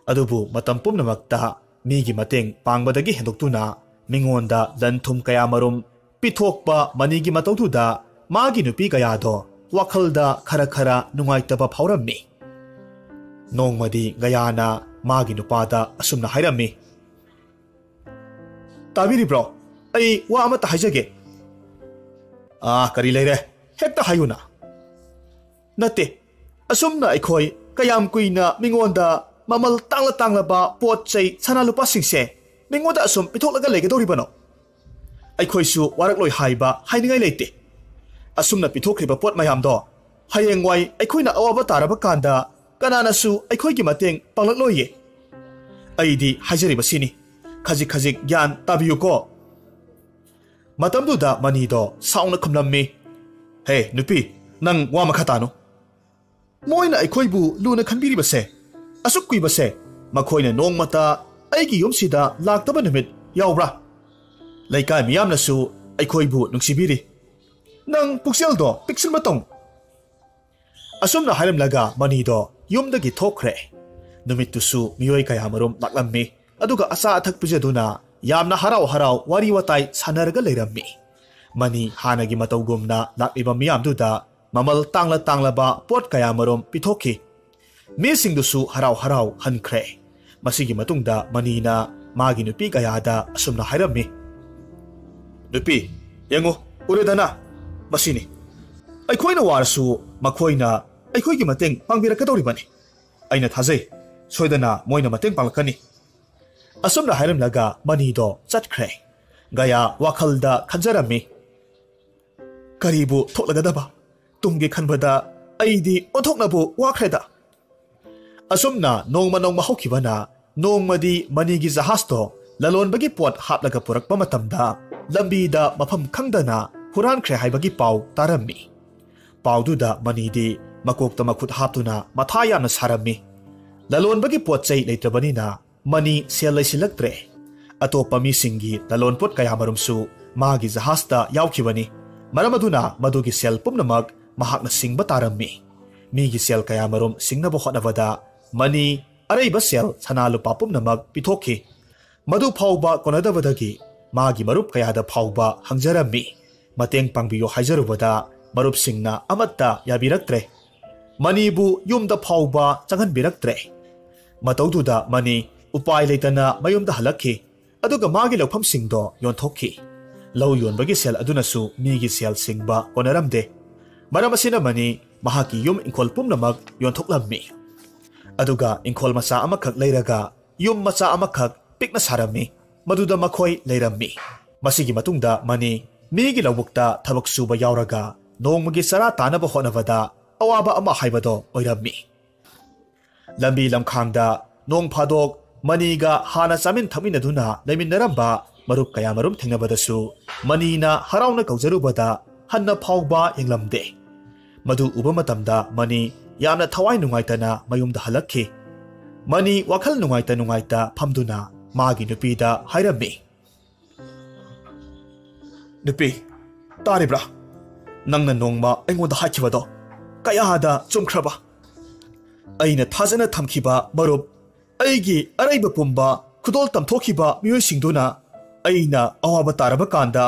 ꯑꯗꯨꯕꯨ ꯃꯇꯝ ꯄꯨꯝꯅꯃꯛꯇ ꯃꯤꯒꯤ ꯃꯇꯦꯡ ꯄꯥꯡꯕꯗꯒꯤ ꯍꯦꯟꯗꯣꯛꯇꯨꯅ ꯃꯤꯉꯣꯟꯗ ꯂꯟ ꯊꯨꯝ ꯀꯌꯥꯃꯔꯨꯝ ꯄꯤꯊꯣꯛꯄ ꯃꯅꯤꯒꯤ ꯃꯇꯧꯗꯨꯗ ꯃꯥꯒꯤ ꯅꯨꯄꯤ ꯒꯌꯥꯗꯣ ꯋꯥꯈꯜꯗ ꯈꯔ ꯈꯔ ꯅꯨꯡꯉꯥꯏꯇꯕ ꯐꯥꯎꯔꯝꯃꯤ꯫ ꯅꯣꯡꯃꯗꯤ ꯒꯌꯥꯅ ꯃꯥꯒꯤ ꯅꯨꯄꯥꯗ ꯑꯁꯨꯝꯅ ꯍꯥꯏꯔꯝꯃꯤ, "ꯇꯥꯕꯤꯔꯤꯕ꯭ꯔꯣ? ꯑꯩ ꯋꯥ ꯑꯃꯠꯇ ꯍꯥꯏꯖꯒꯦ꯫" "ꯑꯥ, ꯀꯔꯤ ꯂꯩꯔꯦ? ꯍꯦꯛꯇ ꯍꯥꯏꯌꯨꯅ꯫" ꯅꯠꯇꯦ, ꯑꯁꯨꯝꯅ ꯑꯩꯈꯣꯏ ꯀꯌꯥꯝ ꯀꯨꯏꯅ ꯃꯤꯉꯣꯟꯗ ꯃꯃꯜ ꯇꯥꯡꯂ ꯇꯥꯡꯂꯕ ꯄꯣꯠ ꯆꯩ, ꯁꯅꯥ ꯂꯨꯄꯥꯁꯤꯡꯁꯦ ꯃꯤꯉꯣꯟꯗ ꯑꯁꯨꯝ ꯄꯤꯊꯣꯛꯂꯒ ꯂꯩꯒꯗꯧꯔꯤꯕꯅꯣ? ꯑꯩꯈꯣꯏꯁꯨ ꯋꯥꯔꯛꯂꯣꯏ ꯍꯥꯏꯕ ꯍꯥꯏꯅꯤꯡꯉꯥꯏ ꯂꯩꯇꯦ꯫ ꯑꯁꯨꯝꯅ ꯄꯤꯊꯣꯛꯈ꯭ꯔꯤꯕ ꯄꯣꯠ ꯃꯌꯥꯝꯗꯣ ꯍꯌꯦꯡꯋꯥꯏ ꯑꯩꯈꯣꯏꯅ ꯑꯋꯥꯕ ꯇꯥꯔꯕ ꯀꯥꯟꯗ ꯀꯅꯥꯅꯁꯨ ꯑꯩꯈꯣꯏꯒꯤ ꯃꯇꯦꯡ ꯄꯥꯡꯂꯛꯂꯣꯏꯌꯦ꯫ ꯑꯩꯗꯤ ꯍꯥꯏꯖꯔꯤꯕꯁꯤꯅꯤ, ꯈꯖꯤꯛ ꯈꯖꯤꯛ ꯒ꯭ꯌꯥꯟ ꯇꯥꯕꯤꯌꯨꯀꯣ꯫ ꯃꯇꯝꯗꯨꯗ ꯃꯅꯤꯗꯣ ꯁꯥꯎꯅ ꯈꯨꯝꯂꯝꯃꯤ, "ꯍꯦ ꯅꯨꯄꯤ, ꯅꯪ ꯋꯥ ꯃꯈꯥ ꯇꯥꯅꯨ꯫ ꯃꯣꯏꯅ ꯑꯩꯈꯣꯏꯕꯨ ꯂꯨꯅ ꯈꯟꯕꯤꯔꯤꯕꯁꯦ, ꯑꯁꯨꯛ ꯀꯨꯏꯕꯁꯦ, ꯃꯈꯣꯏꯅ ꯅꯣꯡꯃꯇ ꯑꯩꯒꯤ ꯌꯨꯝꯁꯤꯗ ꯂꯥꯛꯇꯕ ꯅꯨꯃꯤꯠ ꯌꯥꯎꯕ꯭ꯔꯥ? ꯂꯩꯀꯥꯏ ꯃꯤꯌꯥꯝꯅꯁꯨ ꯑꯩꯈꯣꯏꯕꯨ ꯅꯨꯡꯁꯤꯕꯤꯔꯤ꯫ ꯅꯪ ꯄꯨꯛꯆꯦꯜꯗꯣ ꯄꯤꯛꯁꯤꯟꯕ ꯇꯧ꯫" ꯑꯁꯨꯝꯅ ꯍꯥꯏꯔꯝꯂꯒ ꯃꯅꯤꯗꯣ ꯌꯨꯝꯗꯒꯤ ꯊꯣꯛꯈ꯭ꯔꯦ꯫ ꯅꯨꯃꯤꯠꯇꯨꯁꯨ ꯃꯤꯑꯣꯏ ꯀꯌꯥꯃꯔꯨꯝ ꯂꯥꯛꯂꯝꯃꯤ, ꯑꯗꯨꯒ ꯑꯆꯥ ꯑꯊꯛ ꯄꯤꯖꯗꯨꯅ ꯌꯥꯝꯅ ꯍꯔꯥꯎ ꯍꯔꯥꯎ ꯋꯥꯔꯤ ꯋꯥꯇꯥꯏ ꯁꯥꯟꯅꯔꯒ ꯂꯩꯔꯝꯃꯤ꯫ ꯃꯅꯤ ꯍꯥꯟꯅꯒꯤ ꯃꯇꯧꯒꯨꯝꯅ ꯂꯥꯛꯂꯤꯕ ꯃꯤꯌꯥꯝꯗꯨꯗ ꯃꯃꯜ ꯇꯥꯡꯂ ꯇꯥꯡꯂꯕ ꯄꯣꯠ ꯀꯌꯥꯃꯔꯨꯝ ꯄꯤꯊꯣꯛꯈꯤ꯫ ꯃꯤꯁꯤꯡꯗꯨꯁꯨ ꯍꯔꯥꯎ ꯍꯔꯥꯎ ꯍꯟꯈ꯭ꯔꯦ꯫ ꯃꯁꯤꯒꯤ ꯃꯇꯨꯡꯗ ꯃꯅꯤꯅ ꯃꯥꯒꯤ ꯅꯨꯄꯤ ꯒꯌꯥꯗ ꯑꯁꯨꯝꯅ ꯍꯥꯏꯔꯝꯃꯤ, "ꯅꯨꯄꯤ, ꯌꯦꯡꯉꯨ, ꯎꯔꯦꯗꯅ? ꯃꯁꯤꯅꯤ꯫ ꯑꯩꯈꯣꯏꯅ ꯋꯥꯔꯁꯨ ꯃꯈꯣꯏꯅ ꯑꯩꯈꯣꯏꯒꯤ ꯃꯇꯦꯡ ꯄꯥꯡꯕꯤꯔꯛꯀꯗꯧꯔꯤꯕꯅꯤ꯫ ꯑꯩꯅ ꯊꯥꯖꯩ, ꯁꯣꯏꯗꯅ ꯃꯣꯏꯅ ꯃꯇꯦꯡ ꯄꯥꯡꯂꯛꯀꯅꯤ꯫" ꯑꯁꯨꯝꯅ ꯍꯥꯏꯔꯝꯂꯒ ꯃꯅꯤꯗꯣ ꯆꯠꯈ꯭ꯔꯦ꯫ ꯒꯌꯥ ꯋꯥꯈꯜꯗ ꯈꯟꯖꯔꯝꯃꯤ, "ꯀꯔꯤꯕꯨ ꯊꯣꯛꯂꯒꯗꯕ? ꯇꯨꯡꯒꯤ ꯈꯟꯕꯗ ꯑꯩꯗꯤ ꯑꯣꯟꯊꯣꯛꯅꯕꯨ ꯋꯥꯈ꯭ꯔꯦꯗ꯫" ꯑꯁꯨꯝꯅ ꯅꯣꯡꯃ ꯅꯣꯡꯃ ꯍꯧꯈꯤꯕꯅ ꯅꯣꯡꯃꯗꯤ ꯃꯅꯤꯒꯤ ꯖꯍꯥꯖꯇꯣ ꯂꯂꯣꯟꯕꯒꯤ ꯄꯣꯠ ꯍꯥꯞꯂꯒ ꯄꯨꯔꯛꯄ ꯃꯇꯝꯗ ꯂꯝꯕꯤꯗ ꯃꯐꯝ ꯈꯪꯗꯅ ꯍꯨꯔꯥꯟꯈ꯭ꯔꯦ ꯍꯥꯏꯕꯒꯤ ꯄꯥꯎ ꯇꯥꯔꯝꯃꯤ꯫ ꯄꯥꯎꯗꯨꯗ ꯃꯅꯤꯗꯤ ꯃꯀꯣꯛꯇ ꯃꯈꯨꯠ ꯍꯥꯞꯇꯨꯅ ꯃꯊꯥ ꯌꯥꯝꯅ ꯁꯥꯔꯝꯃꯤ꯫ ꯂꯂꯣꯟꯕꯒꯤ ꯄꯣꯠ ꯆꯩ ꯂꯩꯇ꯭ꯔꯕꯅꯤꯅ ꯃꯅꯤ ꯁꯦꯜ ꯂꯩꯁꯤꯜꯂꯛꯇ꯭ꯔꯦ꯫ ꯑꯇꯣꯞꯄ ꯃꯤꯁꯤꯡꯒꯤ ꯂꯂꯣꯟꯄꯣꯠ ꯀꯌꯥꯃꯔꯨꯝꯁꯨ ꯃꯥꯒꯤ ꯖꯍꯥꯖꯇ ꯌꯥꯎꯈꯤꯕꯅꯤ꯫ ꯃꯔꯝ ꯑꯗꯨꯅ ꯃꯗꯨꯒꯤ ꯁꯦꯜ ꯄꯨꯝꯅꯃꯛ ꯃꯍꯥꯛꯅ ꯁꯤꯡꯕ ꯇꯥꯔꯝꯃꯤ꯫ ꯃꯤꯒꯤ ꯁꯦꯜ ꯀꯌꯥꯃꯔꯨꯝ ꯁꯤꯡꯅꯕ ꯍꯣꯠꯅꯕꯗ ꯃꯅꯤ ꯑꯔꯩꯕ ꯁꯦꯜ ꯁꯅꯥ ꯂꯨꯄꯥ ꯄꯨꯝꯅꯃꯛ ꯄꯤꯊꯣꯛꯈꯤ꯫ ꯃꯗꯨ ꯐꯥꯎꯕ ꯀꯣꯟꯅꯗꯕꯗꯒꯤ ꯃꯥꯒꯤ ꯃꯔꯨꯞ ꯀꯌꯥꯗ ꯐꯥꯎꯕ ꯍꯪꯖꯔꯝꯃꯤ꯫ ꯃꯇꯦꯡ ꯄꯥꯡꯕꯤꯌꯨ ꯍꯥꯏꯖꯔꯨꯕꯗ ꯃꯔꯨꯞꯁꯤꯡꯅ ꯑꯃꯠꯇ ꯌꯥꯕꯤꯔꯛꯇ꯭ꯔꯦ꯫ ꯃꯅꯤꯕꯨ ꯌꯨꯝꯗ ꯐꯥꯎꯕ ꯆꯪꯍꯟꯕꯤꯔꯛꯇ꯭ꯔꯦ꯫ ꯃꯇꯧꯗꯨꯗ ꯃꯅꯤ ꯎꯄꯥꯏ ꯂꯩꯇꯅ ꯃꯌꯨꯝꯗ ꯍꯜꯂꯛꯈꯤ꯫ ꯑꯗꯨꯒ ꯃꯥꯒꯤ ꯂꯧꯐꯝꯁꯤꯡꯗꯣ ꯌꯣꯟꯊꯣꯛꯈꯤ꯫ ꯂꯧ ꯌꯣꯟꯕꯒꯤ ꯁꯦꯜ ꯑꯗꯨꯅꯁꯨ ꯃꯤꯒꯤ ꯁꯦꯜ ꯁꯤꯡꯕ ꯀꯣꯟꯅꯔꯝꯗꯦ꯫ ꯃꯔꯝ ꯑꯁꯤꯅ ꯃꯅꯤ ꯃꯍꯥꯛꯀꯤ ꯌꯨꯝ ꯏꯪꯈꯣꯜ ꯄꯨꯝꯅꯃꯛ ꯌꯣꯟꯊꯣꯛꯂꯝꯃꯤ꯫ ꯑꯗꯨꯒ ꯏꯪꯈꯣꯜ ꯃꯆꯥ ꯑꯃꯈꯛ ꯂꯩꯔꯒ ꯌꯨꯝ ꯃꯆꯥ ꯑꯃꯈꯛ ꯄꯤꯛꯅ ꯁꯥꯔꯝꯃꯤ꯫ ꯃꯗꯨꯗ ꯃꯈꯣꯏ ꯂꯩꯔꯝꯃꯤ꯫ ꯃꯁꯤꯒꯤ ꯃꯇꯨꯡꯗ ꯃꯅꯤ ꯃꯤꯒꯤ ꯂꯧꯕꯨꯛꯇ ꯊꯕꯛ ꯁꯨꯕ ꯌꯥꯎꯔꯒ ꯅꯣꯡꯃꯒꯤ ꯆꯔꯥ ꯇꯥꯅꯕ ꯍꯣꯠꯅꯕꯗ ꯑꯋꯥꯕ ꯑꯃ ꯍꯥꯏꯕꯗꯣ ꯑꯣꯏꯔꯝꯃꯤ꯫ ꯂꯝꯕꯤ ꯂꯝꯈꯥꯡꯗ ꯅꯣꯡ ꯐꯥꯗꯣꯛ ꯃꯅꯤꯒ ꯍꯥꯟꯅ ꯆꯥꯃꯤꯟ ꯊꯛꯃꯤꯟꯅꯗꯨꯅ ꯂꯩꯃꯤꯟꯅꯔꯝꯕ ꯃꯔꯨꯞ ꯀꯌꯥꯃꯔꯨꯝ ꯊꯦꯡꯅꯕꯗꯁꯨ ꯃꯅꯤꯅ ꯍꯔꯥꯎꯅ ꯀꯧꯖꯔꯨꯕꯗ ꯍꯟꯅ ꯐꯥꯎꯕ ꯌꯦꯡꯂꯝꯗꯦ꯫ ꯃꯗꯨ ꯎꯕ ꯃꯇꯝꯗ ꯃꯅꯤ ꯌꯥꯝꯅ ꯊꯋꯥꯏ ꯅꯨꯡꯉꯥꯏꯇꯅ ꯃꯌꯨꯝꯗ ꯍꯜꯂꯛꯈꯤ꯫ ꯃꯅꯤ ꯋꯥꯈꯜ ꯅꯨꯡꯉꯥꯏꯇ ꯅꯨꯡꯉꯥꯏꯇ ꯐꯝꯗꯨꯅ ꯃꯥꯒꯤ ꯅꯨꯄꯤꯗ ꯍꯥꯏꯔꯝꯃꯤ, "ꯅꯨꯄꯤ, ꯇꯥꯔꯤꯕ꯭ꯔꯥ? ꯅꯪꯅ ꯅꯣꯡꯃ ꯑꯩꯉꯣꯟꯗ ꯍꯥꯏꯈꯤꯕꯗꯣ ꯀꯌꯥꯗ ꯆꯨꯝꯈ꯭ꯔꯕ? ꯑꯩꯅ ꯊꯥꯖꯅ ꯊꯝꯈꯤꯕ ꯃꯔꯨꯞ, ꯑꯩꯒꯤ ꯑꯔꯩꯕ ꯄꯨꯝꯕ ꯈꯨꯗꯣꯜ ꯇꯝꯊꯣꯛꯈꯤꯕ ꯃꯤꯑꯣꯏꯁꯤꯡꯗꯨꯅ ꯑꯩꯅ ꯑꯋꯥꯕ ꯇꯥꯔꯕ ꯀꯥꯟꯗ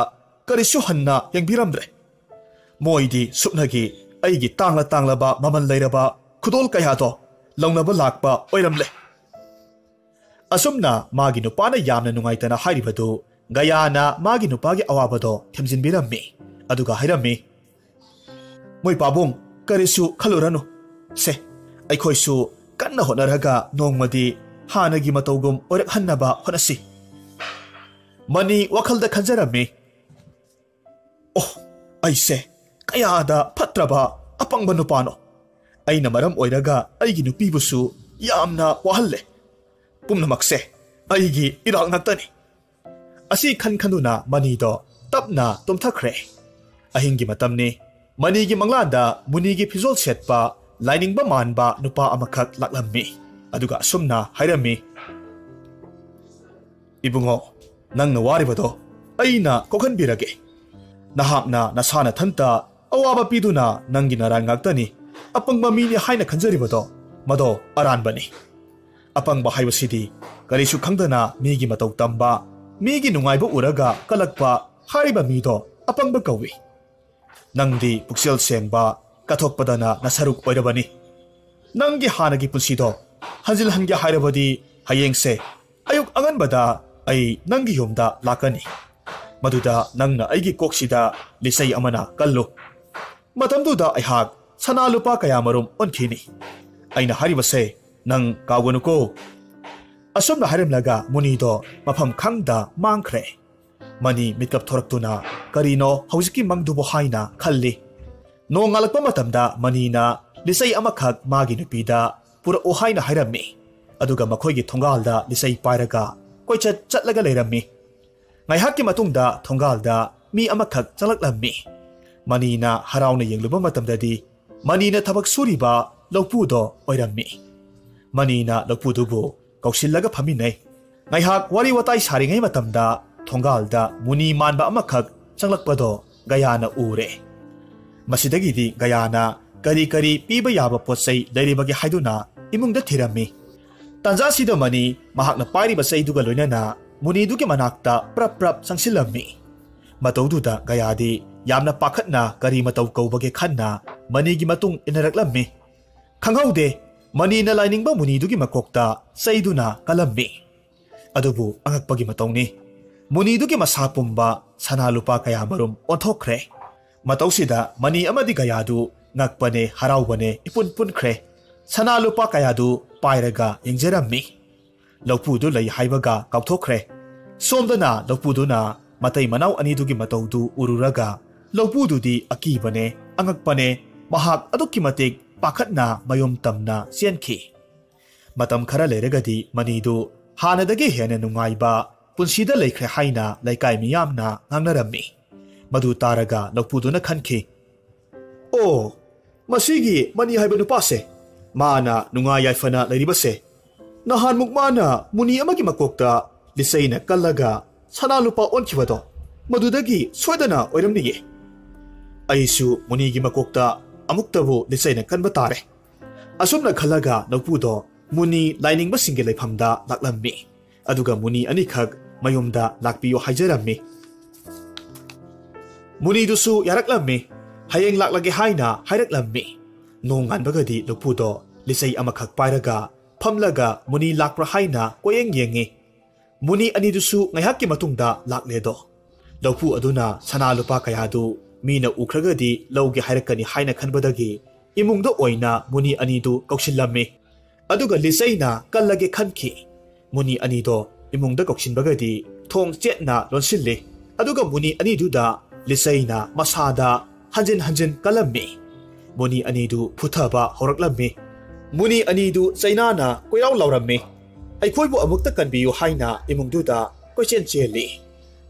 ꯀꯔꯤꯁꯨ ꯍꯟꯅ ꯌꯦꯡꯕꯤꯔꯝꯗ꯭ꯔꯦ꯫ ꯃꯣꯏꯗꯤ ꯁꯨꯞꯅꯒꯤ ꯑꯩꯒꯤ ꯇꯥꯡꯂ ꯇꯥꯡꯂꯕ ꯃꯃꯜ ꯂꯩꯔꯕ ꯈꯨꯗꯣꯜ ꯀꯌꯥꯗꯣ ꯂꯧꯅꯕ ꯂꯥꯛꯄ ꯑꯣꯏꯔꯝꯂꯦ꯫" ꯑꯁꯨꯝꯅ ꯃꯥꯒꯤ ꯅꯨꯄꯥꯅ ꯌꯥꯝꯅ ꯅꯨꯡꯉꯥꯏꯇꯅ ꯍꯥꯏꯔꯤꯕꯗꯨ ꯒꯌꯥꯅ ꯃꯥꯒꯤ ꯅꯨꯄꯥꯒꯤ ꯑꯋꯥꯕꯗꯣ ꯊꯦꯝꯖꯤꯟꯕꯤꯔꯝꯃꯤ꯫ ꯑꯗꯨꯒ ꯍꯥꯏꯔꯝꯃꯤ, "ꯃꯣꯏ ꯄꯥꯕꯨꯡ, ꯀꯔꯤꯁꯨ ꯈꯜꯂꯨꯔꯅꯨ꯫ ꯁꯦ, ꯑꯩꯈꯣꯏꯁꯨ ꯀꯟꯅ ꯍꯣꯠꯅꯔꯒ ꯅꯣꯡꯃꯗꯤ ꯍꯥꯟꯅꯒꯤ ꯃꯇꯧꯒꯨꯝ ꯑꯣꯏꯔꯛꯍꯟꯅꯕ ꯍꯣꯠꯅꯁꯤ꯫" ꯃꯅꯤ ꯋꯥꯈꯜꯗ ꯈꯟꯖꯔꯝꯃꯤ, "ꯑꯣ, ꯑꯩꯁꯦ ꯀꯌꯥꯗ ꯐꯠꯇ꯭ꯔꯕ ꯑꯄꯪꯕ ꯅꯨꯄꯥꯅꯣ꯫ ꯑꯩꯅ ꯃꯔꯝ ꯑꯣꯏꯔꯒ ꯑꯩꯒꯤ ꯅꯨꯄꯤꯕꯨꯁꯨ ꯌꯥꯝꯅ ꯋꯥꯍꯜꯂꯦ꯫ ꯄꯨꯝꯅꯃꯛꯁꯦ ꯑꯩꯒꯤ ꯏꯔꯥꯜ ꯉꯥꯛꯇꯅꯤ꯫" ꯑꯁꯤ ꯈꯟ ꯈꯟꯗꯨꯅ ꯃꯅꯤꯗꯣ ꯇꯞꯅ ꯇꯨꯝꯊꯈ꯭ꯔꯦ꯫ ꯑꯍꯤꯡꯒꯤ ꯃꯇꯝꯅꯤ꯫ ꯃꯅꯤꯒꯤ ꯃꯪꯂꯥꯟꯗ ꯃꯨꯅꯤꯒꯤ ꯐꯤꯖꯣꯜ ꯁꯦꯠꯄ, ꯂꯥꯏꯅꯤꯡꯕ ꯃꯥꯟꯕ ꯅꯨꯄꯥ ꯑꯃꯈꯛ ꯂꯥꯛꯂꯝꯃꯤ꯫ ꯑꯗꯨꯒ ꯑꯁꯨꯝꯅ ꯍꯥꯏꯔꯝꯃꯤ, "ꯏꯕꯨꯡꯉꯣ, ꯅꯪꯅ ꯋꯥꯔꯤꯕꯗꯣ ꯑꯩꯅ ꯀꯣꯛꯍꯟꯕꯤꯔꯒꯦ꯫ ꯅꯍꯥꯛꯅ ꯅꯁꯥ ꯅꯊꯟꯇ ꯑꯋꯥꯕ ꯄꯤꯗꯨꯅ ꯅꯪꯒꯤ ꯅꯔꯥꯜ ꯉꯥꯛꯇꯅꯤ꯫ ꯑꯄꯪꯕ ꯃꯤꯅꯤ ꯍꯥꯏꯅ ꯈꯟꯖꯔꯤꯕꯗꯣ, ꯃꯗꯣ ꯑꯔꯥꯟꯕꯅꯤ꯫ ꯑꯄꯪꯕ ꯍꯥꯏꯕꯁꯤꯗꯤ ꯀꯔꯤꯁꯨ ꯈꯪꯗꯅ ꯃꯤꯒꯤ ꯃꯇꯧ ꯇꯝꯕ, ꯃꯤꯒꯤ ꯅꯨꯡꯉꯥꯏꯕ ꯎꯔꯒ ꯀꯜꯂꯛꯄ ꯍꯥꯏꯔꯤꯕ ꯃꯤꯗꯣ ꯑꯄꯪꯕ ꯀꯧꯏ꯫ ꯅꯪꯗꯤ ꯄꯨꯛꯆꯦꯜ ꯁꯦꯡꯕ, ꯀꯠꯊꯣꯛꯄꯗꯅ ꯅꯁꯔꯨꯛ ꯑꯣꯏꯔꯕꯅꯤ꯫ ꯅꯪꯒꯤ ꯍꯥꯟꯅꯒꯤ ꯄꯨꯟꯁꯤꯗꯣ ꯍꯟꯖꯤꯜꯍꯟꯒꯦ ꯍꯥꯏꯔꯕꯗꯤ ꯍꯌꯦꯡꯁꯦ ꯑꯌꯨꯛ ꯑꯉꯟꯕꯗ ꯑꯩ ꯅꯪꯒꯤ ꯌꯨꯝꯗ ꯂꯥꯛꯀꯅꯤ꯫ ꯃꯗꯨꯗ ꯅꯪꯅ ꯑꯩꯒꯤ ꯀꯣꯛꯁꯤꯗ ꯂꯤꯆꯩ ꯑꯃꯅ ꯀꯜꯂꯨ꯫ ꯃꯇꯝꯗꯨꯗ ꯑꯩꯍꯥꯛ ꯁꯅꯥ ꯂꯨꯄꯥ ꯀꯌꯥ ꯃꯔꯨꯝ ꯑꯣꯟꯈꯤꯅꯤ꯫ ꯑꯩꯅ ꯍꯥꯏꯔꯤꯕꯁꯦ ꯅꯪ ꯀꯥꯎꯒꯅꯨꯀꯣ꯫ ꯑꯁꯨꯝꯅ ꯍꯥꯏꯔꯝꯂꯒ ꯃꯨꯅꯤꯗꯣ ꯃꯐꯝ ꯈꯪꯗ ꯃꯥꯡꯈ꯭ꯔꯦ꯫ ꯃꯅꯤ ꯃꯤꯠꯀꯞ ꯊꯣꯔꯛꯇꯨꯅ ꯀꯔꯤꯅꯣ ꯍꯧꯖꯤꯛꯀꯤ ꯃꯪꯗꯨꯕꯨ ꯍꯥꯏꯅ ꯈꯜꯂꯤ꯫ ꯅꯣꯡꯉꯥꯜꯂꯛꯄ ꯃꯇꯝꯗ ꯃꯅꯤꯅ ꯂꯤꯆꯩ ꯑꯃꯈꯛ ꯃꯥꯒꯤ ꯅꯨꯄꯤꯗ ꯄꯨꯔꯛꯎ ꯍꯥꯏꯅ ꯍꯥꯏꯔꯝꯃꯤ꯫ ꯑꯗꯨꯒ ꯃꯈꯣꯏꯒꯤ ꯊꯣꯡꯒꯥꯜꯗ ꯂꯤꯆꯩ ꯄꯥꯏꯔꯒ ꯀꯣꯏꯆꯠ ꯆꯠꯂꯒ ꯂꯩꯔꯝꯃꯤ꯫ ꯉꯥꯏꯍꯥꯛꯀꯤ ꯃꯇꯨꯡꯗ ꯊꯣꯡꯒꯥꯜꯗ ꯃꯤ ꯑꯃꯈꯛ ꯆꯪꯂꯛꯂꯝꯃꯤ꯫ ꯃꯅꯤꯅ ꯍꯔꯥꯎꯅ ꯌꯦꯡꯂꯨꯕ ꯃꯇꯝꯗꯗꯤ ꯃꯅꯤꯅ ꯊꯕꯛ ꯁꯨꯔꯤꯕ ꯂꯧꯄꯨꯗꯣ ꯑꯣꯏꯔꯝꯃꯤ꯫ ꯃꯅꯤꯅ ꯂꯧꯄꯨꯗꯨꯕꯨ ꯀꯧꯁꯤꯜꯂꯒ ꯐꯝꯃꯤꯟꯅꯩ꯫ ꯉꯥꯏꯍꯥꯛ ꯋꯥꯔꯤ ꯋꯥꯇꯥꯏ ꯁꯥꯔꯤꯉꯩ ꯃꯇꯝꯗ ꯊꯣꯡꯒꯥꯜꯗ ꯃꯨꯅꯤ ꯃꯥꯟꯕ ꯑꯃꯈꯛ ꯆꯪꯂꯛꯄꯗꯣ ꯒꯌꯥꯅ ꯎꯔꯦ꯫ ꯃꯁꯤꯗꯒꯤꯗꯤ ꯒꯌꯥꯅ ꯀꯔꯤ ꯀꯔꯤ ꯄꯤꯕ ꯌꯥꯕ ꯄꯣꯠ ꯆꯩ ꯂꯩꯔꯤꯕꯒꯦ ꯍꯥꯏꯗꯨꯅ ꯏꯃꯨꯡꯗ ꯊꯤꯔꯝꯃꯤ꯫ ꯇꯥꯟꯖꯥꯁꯤꯗ ꯃꯅꯤ ꯃꯍꯥꯛꯅ ꯄꯥꯏꯔꯤꯕ ꯆꯩꯗꯨꯒ ꯂꯣꯏꯅꯅ ꯃꯨꯅꯤꯗꯨꯒꯤ ꯃꯅꯥꯛꯇ ꯄ꯭ꯔꯞ ꯄ꯭ꯔꯞ ꯆꯪꯁꯤꯜꯂꯝꯃꯤ꯫ ꯃꯇꯧꯗꯨꯗ ꯒꯌꯥꯗꯤ ꯌꯥꯝꯅ ꯄꯥꯈꯠꯅ ꯀꯔꯤ ꯃꯇꯧ ꯀꯧꯕꯒꯦ ꯈꯟꯅ ꯃꯅꯤꯒꯤ ꯃꯇꯨꯡ ꯏꯟꯅꯔꯛꯂꯝꯃꯤ꯫ ꯈꯪꯍꯧꯗꯦ, ꯃꯅꯤꯅ ꯂꯥꯏꯅꯤꯡꯕ ꯃꯨꯅꯤꯗꯨꯒꯤ ꯃꯀꯣꯛꯇ ꯆꯩꯗꯨꯅ ꯀꯜꯂꯝꯃꯤ꯫ ꯑꯗꯨꯕꯨ ꯑꯉꯛꯄꯒꯤ ꯃꯇꯧꯅꯤ, ꯃꯨꯅꯤꯗꯨꯒꯤ ꯃꯁꯥ ꯄꯨꯝꯕ ꯁꯅꯥ ꯂꯨꯄꯥ ꯀꯌꯥ ꯃꯔꯨꯝ ꯑꯣꯟꯊꯣꯛꯈ꯭ꯔꯦ꯫ ꯃꯇꯧꯁꯤꯗ ꯃꯅꯤ ꯑꯃꯗꯤ ꯒꯌꯥꯗꯨ ꯉꯛꯄꯅꯦ ꯍꯔꯥꯎꯕꯅꯦ ꯏꯄꯨꯟ ꯄꯨꯟꯈ꯭ꯔꯦ꯫ ꯁꯅꯥ ꯂꯨꯄꯥ ꯀꯌꯥꯗꯨ ꯄꯥꯏꯔꯒ ꯌꯦꯡꯖꯔꯝꯃꯤ꯫ ꯂꯧꯄꯨꯗꯨ ꯂꯩ ꯍꯥꯏꯕꯒ ꯀꯥꯎꯊꯣꯛꯈ꯭ꯔꯦ꯫ ꯁꯣꯝꯗꯅ ꯂꯧꯄꯨꯗꯨꯅ ꯃꯇꯩ ꯃꯅꯥꯎ ꯑꯅꯤꯗꯨꯒꯤ ꯃꯇꯧꯗꯨ ꯎꯔꯨꯔꯒ ꯂꯧꯄꯨꯗꯨꯗꯤ ꯑꯀꯤꯕꯅꯦ ꯑꯉꯛꯄꯅꯦ, ꯃꯍꯥꯛ ꯑꯗꯨꯛꯀꯤ ꯃꯇꯤꯛ ꯄꯥꯈꯠꯅ ꯃꯌꯨꯝ ꯇꯝꯅ ꯆꯦꯟꯈꯤ꯫ ꯃꯇꯝ ꯈꯔ ꯂꯩꯔꯒꯗꯤ ꯃꯅꯤꯗꯨ ꯍꯥꯟꯅꯗꯒꯤ ꯍꯦꯟꯅ ꯅꯨꯡꯉꯥꯏꯕ ꯄꯨꯟꯁꯤꯗ ꯂꯩꯈ꯭ꯔꯦ ꯍꯥꯏꯅ ꯂꯩꯀꯥꯏ ꯃꯤꯌꯥꯝꯅ ꯉꯥꯡꯅꯔꯝꯃꯤ꯫ ꯃꯗꯨ ꯇꯥꯔꯒ ꯂꯧꯄꯨꯗꯨꯅ ꯈꯟꯈꯤ, "ꯑꯣ, ꯃꯁꯤꯒꯤ ꯃꯅꯤ ꯍꯥꯏꯕ ꯅꯨꯄꯥꯁꯦ, ꯃꯥꯅ ꯅꯨꯡꯉꯥꯏ ꯌꯥꯏꯐꯅ ꯂꯩꯔꯤꯕꯁꯦ ꯅꯍꯥꯟꯃꯨꯛ ꯃꯥꯅ ꯃꯨꯅꯤ ꯑꯃꯒꯤ ꯃꯀꯣꯛꯇ ꯂꯤꯆꯩꯅ ꯀꯜꯂꯒ ꯁꯅꯥ ꯂꯨꯄꯥ ꯑꯣꯟꯈꯤꯕꯗꯣ, ꯃꯗꯨꯗꯒꯤ ꯁꯣꯏꯗꯅ ꯑꯣꯏꯔꯝꯅꯤꯌꯦ꯫ ꯑꯩꯁꯨ ꯃꯨꯅꯤꯒꯤ ꯃꯀꯣꯛꯇ ꯑꯃꯨꯛꯇꯕꯨ ꯂꯤꯆꯩꯅ ꯀꯟꯕ ꯇꯥꯔꯦ"꯫ ꯑꯁꯨꯝꯅ ꯈꯜꯂꯒ ꯂꯧꯄꯨꯗꯣ ꯃꯨꯅꯤ ꯂꯥꯏꯅꯤꯡꯕꯁꯤꯡꯒꯤ ꯂꯩꯐꯝꯗ ꯂꯥꯛꯂꯝꯃꯤ꯫ ꯑꯗꯨꯒ ꯃꯨꯅꯤ ꯑꯅꯤꯈꯛ ꯃꯌꯨꯝꯗ ꯂꯥꯛꯄꯤꯌꯨ ꯍꯥꯏꯖꯔꯝꯃꯤ꯫ ꯃꯨꯅꯤꯗꯨꯁꯨ ꯌꯥꯔꯛꯂꯝꯃꯤ꯫ ꯍꯌꯦꯡ ꯂꯥꯛꯂꯒꯦ ꯍꯥꯏꯅ ꯍꯥꯏꯔꯛꯂꯝꯃꯤ꯫ ꯅꯣꯡꯉꯥꯟꯕꯒꯗꯤ ꯂꯧꯄꯨꯗꯣ ꯂꯤꯆꯩ ꯑꯃꯈꯛ ꯄꯥꯏꯔꯒ ꯐꯝꯂꯒ ꯃꯨꯅꯤ ꯂꯥꯛꯄ꯭ꯔꯥ ꯍꯥꯏꯅ ꯀꯣꯌꯦꯡ ꯌꯦꯡꯉꯤ꯫ ꯃꯨꯅꯤ ꯑꯅꯤꯗꯨꯁꯨ ꯉꯥꯏꯍꯥꯛꯀꯤ ꯃꯇꯨꯡꯗ ꯂꯥꯛꯂꯦꯗꯣ꯫ ꯂꯧꯄꯨ ꯑꯗꯨꯅ ꯁꯅꯥ ꯂꯨꯄꯥ ꯀꯌꯥꯗꯨ ꯃꯤꯅ ꯎꯈ꯭ꯔꯒꯗꯤ ꯂꯧꯒꯦ ꯍꯥꯏꯔꯛꯀꯅꯤ ꯍꯥꯏꯅ ꯈꯟꯕꯗꯒꯤ ꯏꯃꯨꯡꯗ ꯑꯣꯏꯅ ꯃꯨꯅꯤ ꯑꯅꯤꯗꯨ ꯀꯧꯁꯤꯜꯂꯝꯃꯤ꯫ ꯑꯗꯨꯒ ꯂꯤꯆꯩꯅ ꯀꯜꯂꯒꯦ ꯈꯟꯈꯤ꯫ ꯃꯨꯅꯤ ꯑꯅꯤꯗꯣ ꯏꯃꯨꯡꯗ ꯀꯧꯁꯤꯟꯕꯒꯗꯤ ꯊꯣꯡ ꯆꯦꯠꯅ ꯂꯣꯟꯁꯤꯜꯂꯤ꯫ ꯑꯗꯨꯒ ꯃꯨꯅꯤ ꯑꯅꯤꯗꯨꯗ ꯂꯤꯆꯩꯅ ꯃꯁꯥꯗ ꯍꯟꯖꯤꯟ ꯍꯟꯖꯤꯟ ꯀꯜꯂꯝꯃꯤ꯫ ꯃꯨꯅꯤ ꯑꯅꯤꯗꯨ ꯐꯨꯊꯕ ꯍꯧꯔꯛꯂꯝꯃꯤ꯫ ꯃꯨꯅꯤ ꯑꯅꯤꯗꯨ ꯆꯩꯅꯥꯅ ꯀꯣꯏꯔꯥꯎ ꯂꯥꯎꯔꯝꯃꯤ꯫ "ꯑꯩꯈꯣꯏꯕꯨ ꯑꯃꯨꯛꯇ ꯀꯟꯕꯤꯌꯨ" ꯍꯥꯏꯅ ꯏꯃꯨꯡꯗꯨꯗ ꯀꯣꯏꯆꯦꯟ ꯆꯦꯜꯂꯤ꯫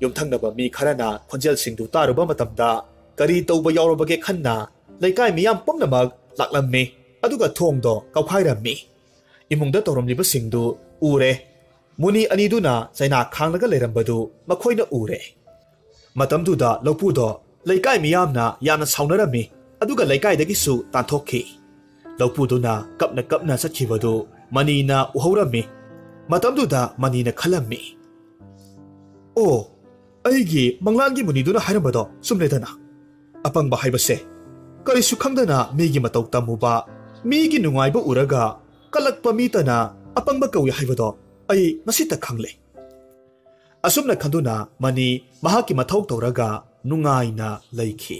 ꯌꯨꯝꯊꯪꯅꯕ ꯃꯤ ꯈꯔꯅ ꯈꯣꯟꯖꯦꯜꯁꯤꯡꯗꯨ ꯇꯥꯔꯨꯕ ꯃꯇꯝꯗ ꯀꯔꯤ ꯇꯧꯕ ꯌꯥꯎꯔꯕꯒꯦ ꯈꯟꯅ ꯂꯩꯀꯥꯏ ꯃꯤꯌꯥꯝ ꯄꯨꯝꯅꯃꯛ ꯂꯥꯛꯂꯝꯃꯤ꯫ ꯑꯗꯨꯒ ꯊꯣꯡꯗꯣ ꯀꯧꯈꯥꯏꯔꯝꯃꯤ꯫ ꯏꯃꯨꯡꯗ ꯇꯧꯔꯝꯂꯤꯕꯁꯤꯡꯗꯨ ꯎꯔꯦ꯫ ꯃꯨꯅꯤ ꯑꯅꯤꯗꯨꯅ ꯆꯩꯅꯥ ꯈꯥꯡꯂꯒ ꯂꯩꯔꯝꯕꯗꯨ ꯃꯈꯣꯏꯅ ꯎꯔꯦ꯫ ꯃꯇꯝꯗꯨꯗ ꯂꯧꯄꯨꯗꯣ ꯂꯩꯀꯥꯏ ꯃꯤꯌꯥꯝꯅ ꯌꯥꯝꯅ ꯁꯥꯎꯅꯔꯝꯃꯤ, ꯑꯗꯨꯒ ꯂꯩꯀꯥꯏꯗꯒꯤꯁꯨ ꯇꯥꯟꯊꯣꯛꯈꯤ꯫ ꯂꯧꯄꯨꯗꯨꯅ ꯀꯞꯅ ꯀꯞꯅ ꯆꯠꯈꯤꯕꯗꯨ ꯃꯅꯤꯅ ꯎꯍꯧꯔꯝꯃꯤ꯫ ꯃꯇꯝꯗꯨꯗ ꯃꯅꯤꯅ ꯈꯜꯂꯝꯃꯤ, "ꯑꯣ, ꯑꯩꯒꯤ ꯃꯪꯂꯥꯟꯒꯤ ꯃꯨꯅꯤꯗꯨꯅ ꯍꯥꯏꯔꯝꯕꯗꯣ ꯆꯨꯝꯂꯦꯗꯅ꯫ ꯑꯄꯪꯕ ꯍꯥꯏꯕꯁꯦ ꯀꯔꯤꯁꯨ ꯈꯪꯗꯅ ꯃꯤꯒꯤ ꯃꯇꯧ ꯇꯝꯃꯨꯕ, ꯃꯤꯒꯤ ꯅꯨꯡꯉꯥꯏꯕ ꯎꯔꯒ ꯀꯜꯂꯛꯄ ꯃꯤꯇꯅ ꯑꯄꯪꯕ ꯀꯧꯏ ꯍꯥꯏꯕꯗꯣ ꯑꯩ ꯉꯁꯤꯇ ꯈꯪꯂꯦ꯫" ꯑꯁꯨꯝꯅ ꯈꯟꯗꯨꯅ ꯃꯅꯤ ꯃꯍꯥꯛꯀꯤ ꯃꯊꯧ ꯇꯧꯔꯒ ꯅꯨꯡꯉꯥꯏꯅ ꯂꯩꯈꯤ꯫